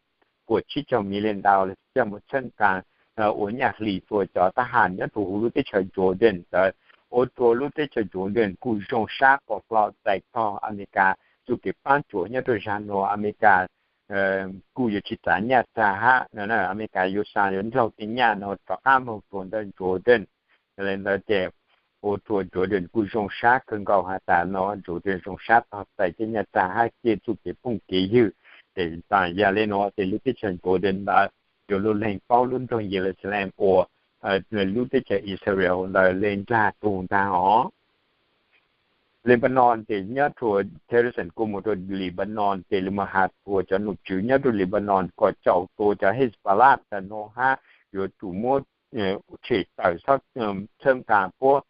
puas tsib caug million dollars coj moog txheeb kaag ua nyaj hli rua cov tab has nyob rua huv lub teb chaws Jordan ntawd, ua rua lub teb chaws Jordan kuj zoo sab kom hlo txais tog Amelikas txuj kev paab cuam nyob rua zag nuav. Amelikas kuj yuav tsis txav nyaj txag hab no. Amelikas yuav xa yuav nrog tej nyaj no rov qab moog rua ntawm Jordan. Le ntawd ces ua rua Jordan kuj zoo sab kawg nkaus has tas no, Jordan zoo sab tog tais tej nyaj txag hab tej txuj kev phooj kev ywg. Ces yog le nuav ces lub teb chaws Jordan ntawd yuav lub leeg paub lub nroog Yeluxalees ua lub teb chaws Israel ntawd le nraag tug nraag os. Lebanon ces nyob rua Tehran kuj moog rua Lebanon ces le moog has rua cov nom tswv nyob rua Lebanon kom caum tua cov Hezbollah tas nuav hab yuav tsum muab tshem tawm txhawb nqaa puab,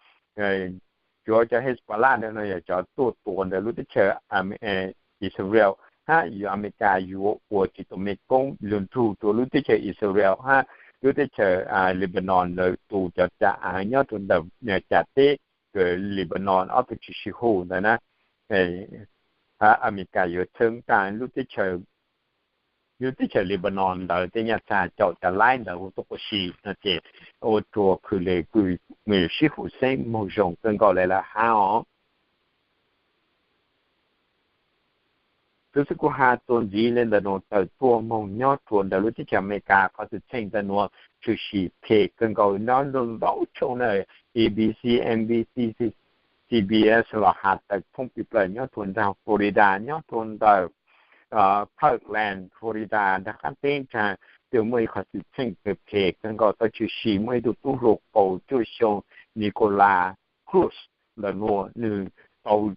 yuav cov Hezbollah ntawd no yog cov tuaj tua ntawm lub teb chaws Israel hab yuav Amelikas yuav ua tsis tau me koob lug nrug rua lub teb chaws Israel hab lub teb chaws Lebanon ntawd tu cov ca av nyob rua ntawm ca teb Lebanon ob tug tsis sib hu ntawd na. Amelikas yuav txhawb nqaa lub teb chaws lub teb chaws Lebanon ntawd tej nyaj txag caum ca laib ntawd ua tuab quas si no ces ua rua khwv le kws sib hu xeeb moog zoo kawg nkaus le lawm hab os. Tub xwb kuv has txuas ntxiv le ntawm nuav tawm tuaj moog nyob rua ntawm lub teb chaws Amelikas qhov xwm txheej ntawm nuav tshwm sim phem kawg nkaus nyob ntau tshooj na, A B C, N B C, C B S los has tawm thoob plig plawg nyob rua nraag Florida nyob rua ntawm Parkland Florida nraag qaab teb nraag twb muaj ib qhov xwm txheej phem kawg nkaus tau tshwm sim muaj ib tug tub hluas kaum cuaj xyoo Nikolas Cruz ntawm nuav nwg tau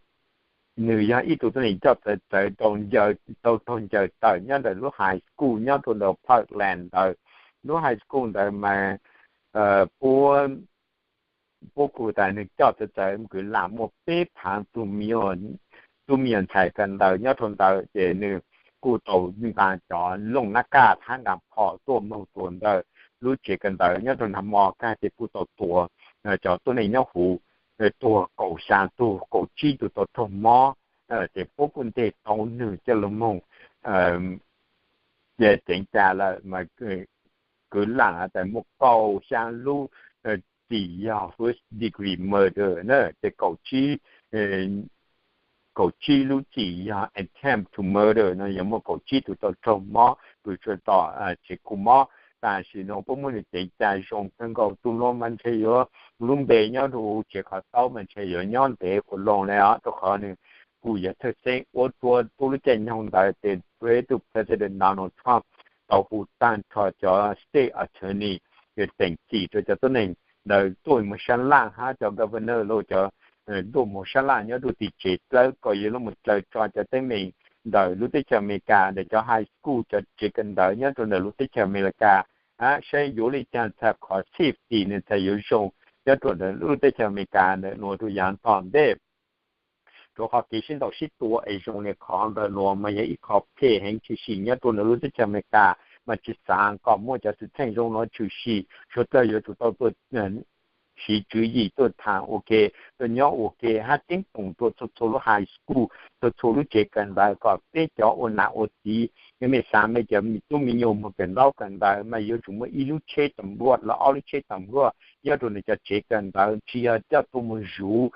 nwg yog ib tug tuab neeg coj txawv txawv tau ncaws tau raug ncaws tawm nyob ntawm lub high school nyob rua ntawm Parkland ntawd. Lub high school ntawd mas puab puab kuj tas nwg coj txawv txawv kws lam muaj peb phaav tug me nyuam ntxhais kawm ntawv nyob rua ntawd ces nwg kuj tau nqa cov looj nab kaj hab nqa phom tuaj moog rua ntawm lub tsev kawm ntawv nyob rua nraag mo kag ces kuj tau tua cov tuab neeg nyob huv tuag kaum xyaa tug, kaum tsib tug tau raug mob. Ces puab kuj nteg tau nwg coj lug moog ceev cas lawm mas kwv lam has tas muaj kaum xyaa lub txim yog first degree murder na, ces kaum tsib lub txim yog attempt to murder no yog muaj kaum tsib tug tau raug mob kws tsuas tom tsev khu mob. Tam sim no puab muab nwg ceev cas zoo kawg nkaus, tug nuav mas ntshe yuav lub npe nyob rua tsev qhov taub mas ntshe yuav nyob ntev qhuav loo le os, rua qhov nwg kuj yog thawj xeeb ua rua tuab lub caij nyoog ntawd ces peb tug President Donald Trump tau hu taag nrho cov state attorney teem txim rua cov tuab neeg ntawd tuaj moog sab laj hab cov governor los cov tuaj moog sab laj nyob rua tim tsev dlawb kom yuav lub moog dlaws tso cov teeb meem ntawm lub teb chaws Amelikas ntawm cov high school cov tsev kawm ntawv nyob rua ntawm lub teb chaws Amelikas hab saib yuav le caag txhaj qhov safety nwg txhaj yuav zoo nyob rua ntawm lub teb chaws Amelikas ntawm nuav rua yaav tom ntej. Rua qhov kev sib ntaus sib tua es zoo le qhov ntawm nuav mas yog ib qho phem heev tshwm sim nyob rua ntawm lub teb chaws Amelikas, mas tsis xaav kom muaj cov xwm txheej zoo nuav tshwm sim, suav dlawg yuav tsum tau tuaj siv tswv yim tuaj thaam ua ke, tuaj nyob ua ke hab ceeb toom rua txhua txhua lub high school, txhua txhua lub tsev kawm ntawv kom peb cov ua nam ua txiv mej xaav mej cov tub me nyuam moog kawm ntaub kawm ntawv mas yuav tsum muaj ib lub tsheb tam npluaj los ob lub tsheb tam npluaj nyob rua nwg cov tsev kawm ntawv, tsis yog coj tuaj moog zuv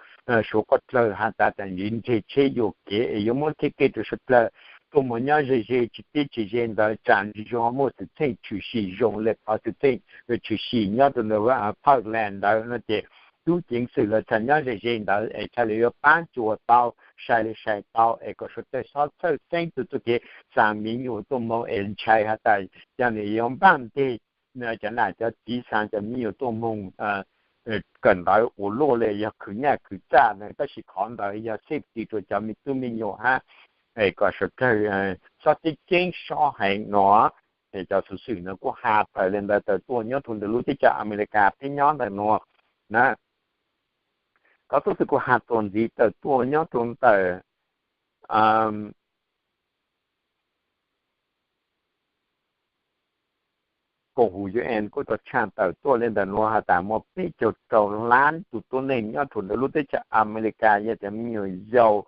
suav quaj dlawg has tas tas ntsib ntseg tsheb yuam kev es yuav muab txheb kev rua suav dlawg tuaj moog nyob ze ze tsis tib tsis ze ntawd tsam ntsug ho muaj xwm txheej tshwm sim zoo le qhov xwm txheej tshwm sim nyob rua ntawm Parkland ntawd no ces tub ceev xwm lawv txhaj nyob ze ze ntawd es txhaj le yuav paab cuag tau, sai le sai tau es kom suav dlawg xob txhawj xeeb tug txuj kev xa me nyuam tuaj moog es ntshai has tas cov nwg yuav npaaj nteg cov nam cov txiv xa cov me nyuam tuaj moog kawm ntawv ua luaj le yog khwv nyaj khwv txaj ntawd, tab sis qhov ntawd yog safety rua cov me tub me nyuam hab es kom suav dlawg xob ceeb ceeb sob heev no. Es cov xuv xwm no kuj has tawm le ntawd tawm tuaj nyob rua ntawm lub teb chaws Amelikas peb nyob ntawm nuav na. Cov xuv xwm kuj has txuas ntxiv tawm tuaj nyob rua ntawm koom haum U N kuj tau tshaj tawm tuaj le ntawm nuav has tas muaj peb caug rau lab tug tuab neeg nyob rua ntawm lub teb chaws Amelikas yog cov me nyuam yaus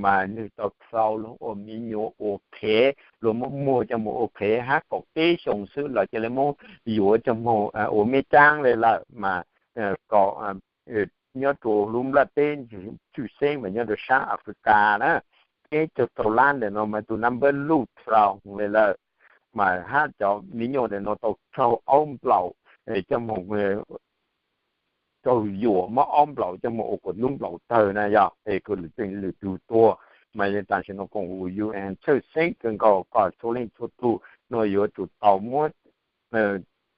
mas nwg tau txaus luag ua me nyuam ua phev, luag muab muag coj moog ua phev hab kaum peb xyoo xwb los ca le muab yuav coj moog ua meb caab le lawm mas kom nyob rua lub nplaj teb tshwj xeeb mas nyob rua saab Africa na. peb caug rau lab ntawm no mas tus number luj rau li lawm, mas hab cov me nyuam ntawm no tau raug aub nplaum coj moog raug yuam muab aub nplaum coj moog ua kuas nub nplaum tawg na yog es kuas lwm tug tuag. Mas yog tam sim no koom haum U N txhawj xeeb kawg nkaus kom txhua leej txhua tug no yuav tsum tau muab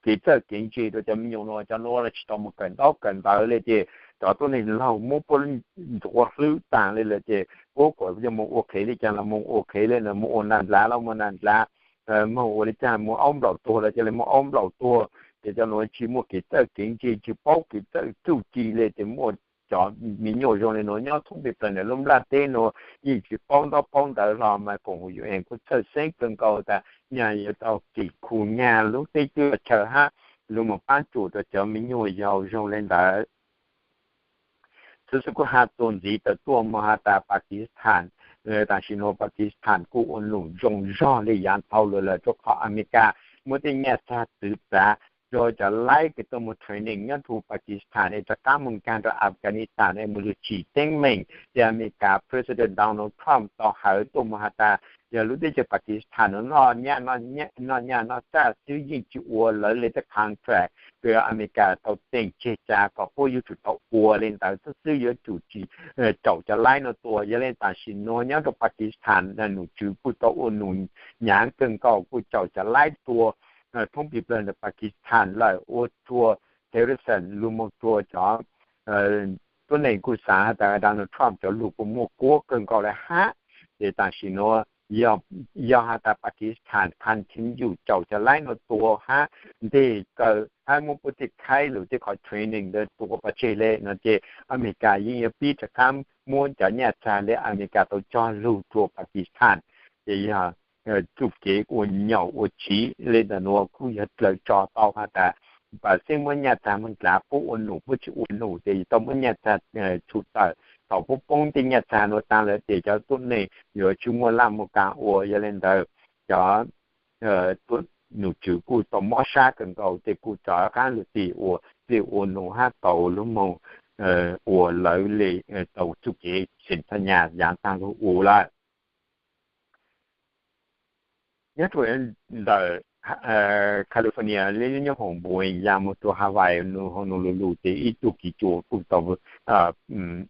kev txawj kev ntse rau cov me nyuam no, cov no los tsis tau mus kawm ntaub kawm ntawv li ces cov tuab neeg laug muab puab ntxuav hlwb taag li lawm ces puab kuas yog moog ua qhev li caag los moog ua qhev li, moog ua nas dlav los moog nas dlav, moog ua li caag moog aub nplaum tuag los ca le moog aub nplaum tuag. Ces cov nuav tsis muaj kev txawj kev ntse, tsis paub kev txawj txuj ci li ces muaj cov me nyuam zoo li nuav nyob thoob peg plaws ntawm lub nplaj teb nuav yeej tsis paub ntaub paub ntawv hlo. Mas koom haum U N kuj txhawj xeeb kawg nkaus tas nyag yuav tau tim khu nyag lub teb lub chaw hab lug moog paab tsum rau cov me nyuam yaus zoo li ntawd. Xwv xwb kuj has txuas ntxiv tawm tuaj moog has tas Pakistan, tam sim nuav Pakistan kuj ua num zoo zog li yaav thaus lawm lawm rua qhov Amelikas muab tej nyaj txag txwv txav rua cov laib kws tuaj moog training nyob rua Pakistan es rov qaab moog nkaag rua Afghanistan es moog lug tsim teeb meem. Ces Amelikas President Donald Trump tau hawv tuaj moog has tas yog lub teb chaws Pakistan nuav noj nyaj noj txag xwb yeej tsis ua lawv le tej contract kws Amelikas tau teem tseg ca kom puab yuav tsum tau ua li ntawd xwb, xwb yuav tsum tsis caum cov laib no tua. Yog le tam sim nuav nyob rua Pakistan num tswv kuj tau ua num nyaav kawg nkaus kuj caum cov laib tua thoob peg plaws ntawm Pakistan lawm, ua rua terrorism lug moog rua cov tuab neeg kuj xaav has tas Donald Trump cov lug kuj muaj kuab kawg nkaus le hab. Ces tam sim nuav yog has tas Pakistan continue caum cov laib no tua hab nteg kaw hab muab puab tej khaib lug tej qhov training ntawd tua pov tseg le no ces Amelikas yeej yuav pib rov qaab muab cov nyaj txag le Amelikas tau cog lug rua Pakistan. Ces yog txuj kev ua nyaum ua tsiv le ntawm nuav kuj yog dlaws tso tau has tas pab xeeb muab nyaj txag moog dlav puab ua num puab tsis ua num ces tau muab nyaj txag tshum tawm. Thaus puab poob tej nyaj txag nuav taag lawm ces cov tuab neeg yuav tsis muaj laj muaj kaam ua. Yog le ntawd cov num tswv kuj tau mob sab kawg nkaus ces kuj rov qaab lug tig ua txij ua num hab tau lug moog ua lawv le tau txuj kev xeem tha nyas yaav taag lug ua lawm. Nyob rua ntawm California le lub nyob hoom Boeing yaa moog rua Hawaii Honolulu ces ib tug kiv cua kuj tau,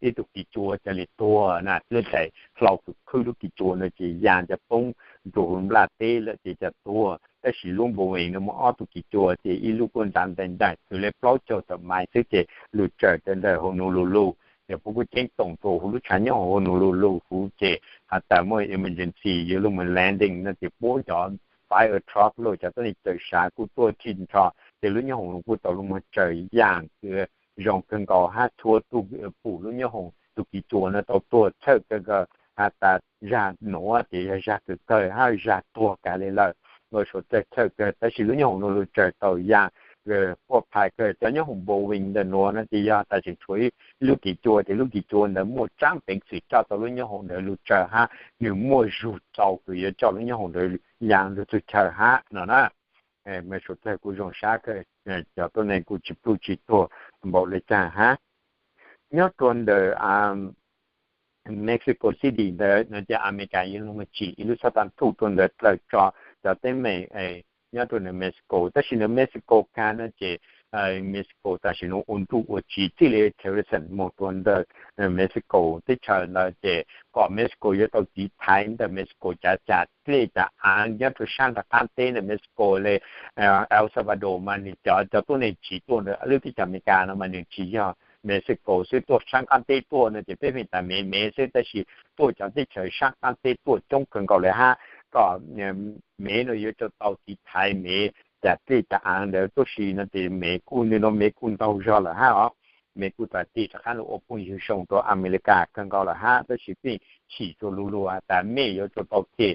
ib tug kiv cua ca le tuag na, lub daim hlau kws khwb lub kiv cua no ces yaa ca poob rua huv nplaj teb lawm ces ca tuag. Tab sis lub Boeing no muaj ob tug kiv cua ces ib lub kuj nrhav ntais ntais txug le plaub caug tawm mais xwb ces lug tsawm rua ntawm Honolulu. Ces puab kuj ceeb toom rua huv lub tshav nyob Honolulu huv ces has tas muaj emergency yuav lug moog landing no ces puab cov fire truck los cov tuab neeg tsaws sav kuj tuaj txhij nrho ces lub nyob hoom kuj tau lug moog tsaws yaam kws zoo kawg nkaus hab txhua tug pum lub nyob hoom tug kiv cua no tau tuag txhawj kawg nkaus has tas zag nuav ces yog zag kws kawg hab zag tuag kag le lawm. Ua suav txawg txhawj kawg tab sis lub nyob hoom no lug tsaws tau yaam quaj phais kawg. Cov nyob hoom Boeing ntawm nuav no ces yog tas tseem tshuav ib lub kiv cua ces lub kiv cua ntawd muaj tsaab peev xwm coj tau lub nyob hoom ntawd lug tsaws hab nwg muaj zug txaus kws yuav coj lub nyob hoom ntawd yaa lug txug chaw hab no na. Mas suav txawg kuj zoo sab kawg, cov tuab neeg kuj tsis pluj tsis tuag npaum le caag hab. Nyob rua ntawm Mexico City ntawd no ces Amelikas yeej lug moog tsim ib lub xab tam thuj rua ntawd dlaws tso cov teeb meem nyob rua ntawm Mexico. Tab sis ntawm Mexico kag no ces Mexico tam sim nuav ua ntuj ua tsiv txij le terrorism moog rua ntawm Mexico teb chaws ntawd ces kom Mexico yuav tau tiv thaiv ntawm Mexico cav cas dlej cav aav nyob rua saab nraag qaab teb ntawm Mexico le El Salvador mas nwg cov cov tuab neeg tsiv tuaj ntawm lub teb chaws Amelikas no mas nwg tsis yog Mexico xwb, tuaj saab qaab teb tuaj no ces peb pheej tas Mev Mev xwb tab sis tuaj cov teb chaws saab qaab teb tuaj coob kawg nkaus le hab. Kom Mev no yuav tsum tau tiv thaiv Mev cav dlej cav aav ntawd tuaj si no ces Mev kuj nwg no Mev kuj ntaug zog lawm hab os. Mev kuj tas tig rov qaab lug ua phooj ywg zoo rua Amelikas kawg nkaus lawm hab tab sis pheej chim rua lu lug has tas mej yuav tsum tau them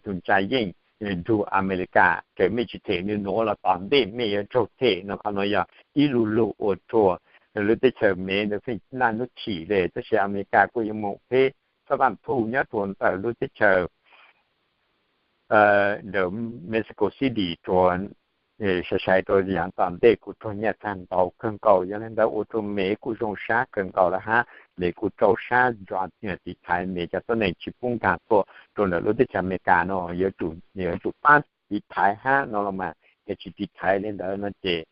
tug ntsa yeej nrug Amelikas, raws mej tsis them nwg nuav los tom ntej mej yuav raug them no. Qhov nuav yog ib lu lug ua rua lub teb chaws Mev ntawd pheej naj nub chim le tab sis Amelikas kuj yuav moog pheb xab tam thuj nyob rua ntawm lub teb chaws ntawm Mexico City rua Sai sai rau yav tom ntej kuj raug nyiaj tag ntau kawg nkaus, yog li ntawd ua rau Mev kuj zoo sab kawg nkaus lawm hab. Mev kuj rau sab tiv thaiv Mev cov tuab neeg tsis pub nkag tuaj rau ntawm lub teb chaws Amelikas no, yuav tsum pab tiv thaiv hab no los mas, yog tsis tiv thaiv li ntawd no ces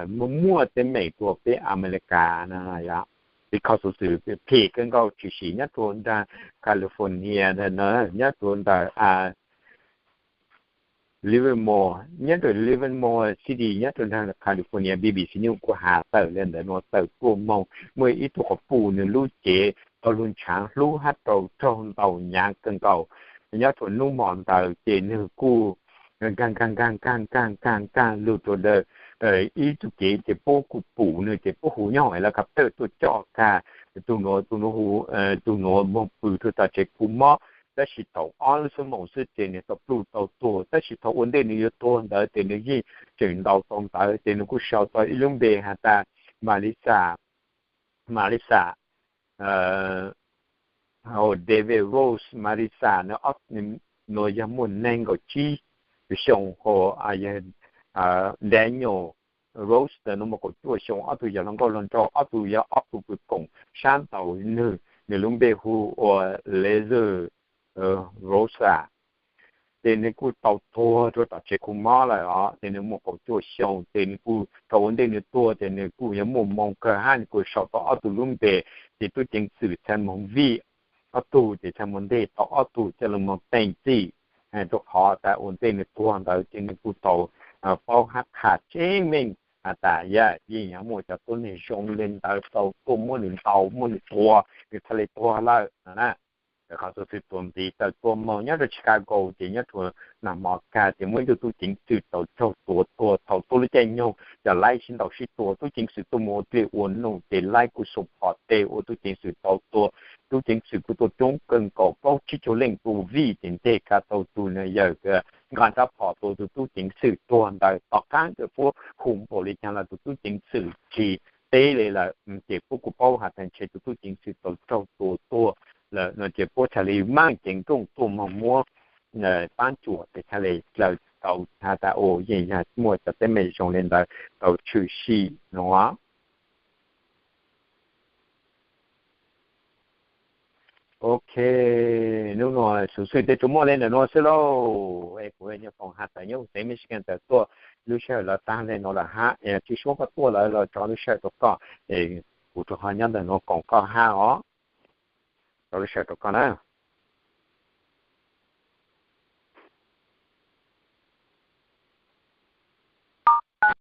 muaj muaj teeb meem rua peb Amelikas no. Yog li qhov xuv xwm phem kawg nkaus tshwm sim nyob rua nraag California, nyob rua ntawm Livermore, nyob rua Livermore City nyob rua nraag California, B B C News kuj has tawm li ntawd nuav tawm tuaj moog muaj ib tug quas puj nws lub cev tau lug ntshaav hlub hab rau raug ntaus hnyav kawg nkaus. Nyob rua hnub hmo ntawd ces nwg kuj nkaag nkaag nkaag nkaag nkaag nkaag lug rua ntawm ib tug kev ces puab kuj pum nwg ces puab hu nyob helicopter tuaj coj kag tug nuav, tug nuav hu, tug nuav moog pw rua tom tsev khu mob. Tab sis thaum ob lub xuab moos xwb ces nwg tau pluj tau tuag, tab sis thaum ua ntej nwg yuav tuag ntawd ces nwg yeej tseem ntaus tau ntawd ces nwg kuj sau tau ib lub npe has tas Melissa, Melissa David Rose. Melissa nuav yog muaj neeg nkaum tsib xyoo, ho Daniel Rose nuav muaj kaum cuaj xyoo. Ob tug yog hluas nkauj hluas nraug, ob tug yog ob tug kws koom sab ntaus nwg, nwg lub npe hu ua Laser Rosa. Ces nwg kuj tau tuag rua tom tsev khu mob lawm os, ces nwg muaj kaum cuaj xyoo. Ces nwg kuj thaum ua ntej nwg tuag ces nwg kuj yuav muaj moo kawg hab, nwg kuj sau tau ob tug lub npe. Ces tub ceev xwm txhaj moog vij ob tug, ces txhaj moog nteg tau ob tug coj lug moog teem txim, rua qhov tas ua ntej nwg tuag ntawd ces nwg kuj tau paub hab qha tseeb meej has tas yog yeej yuav muaj cov tuab neeg zoo li ntawd tau tuaj muab nwg ntaus muab nwg tua, nwg txhaj le tuag lawm no na. Qhov xuv xwm tuag ntxiv tawm tuaj moog nyob rua Chicago ces nyob rua nag hmo kag ces muaj ib tug tub ceev xwm tau raug tua tuag thaum tuaj lub caij nyoog cov laib sib ntaus sib tua, tub ceev xwm tuaj mus ua dlej ua num ces laib kuj xoo phom tes ua tub ceev xwm tau tua. Tub ceev xwm kuj tuaj coob kawg nkaus plaub tsib caug leej tuaj vij ces nteg kag tau tug yawg nqa rab phom tua tug tub ceev xwm tuag ntawd. Tom qaab kws puab hu npaum li caag los tug tub ceev xwm tsis teb li lawm, ces puab kuj paub has tas ntshe tug tub ceev xwm tau raug tua tuag lawm no ces puab txhaj le maaj ceev nrooj tuaj moog muab paab cuam ces txhaj le dlaws tau has tas ua yeej yog muaj cov teeb meem zoo li ntawd tau tshwm sim no. Ok, nub nua xuv xwm tej tsuas muaj le ntawm nua xwb lauj. Es kuv nyuas koom has tas nyob ua teb Michigan tawm tuaj lub sij hawm lawv taag le no lawm hab, tsi suab koj tuaj lawm los tso lub sij hawm rua koj, kuv rua qhov nyob ntawm nua koom koj hab os. Tso lub sij hawm rua koj na.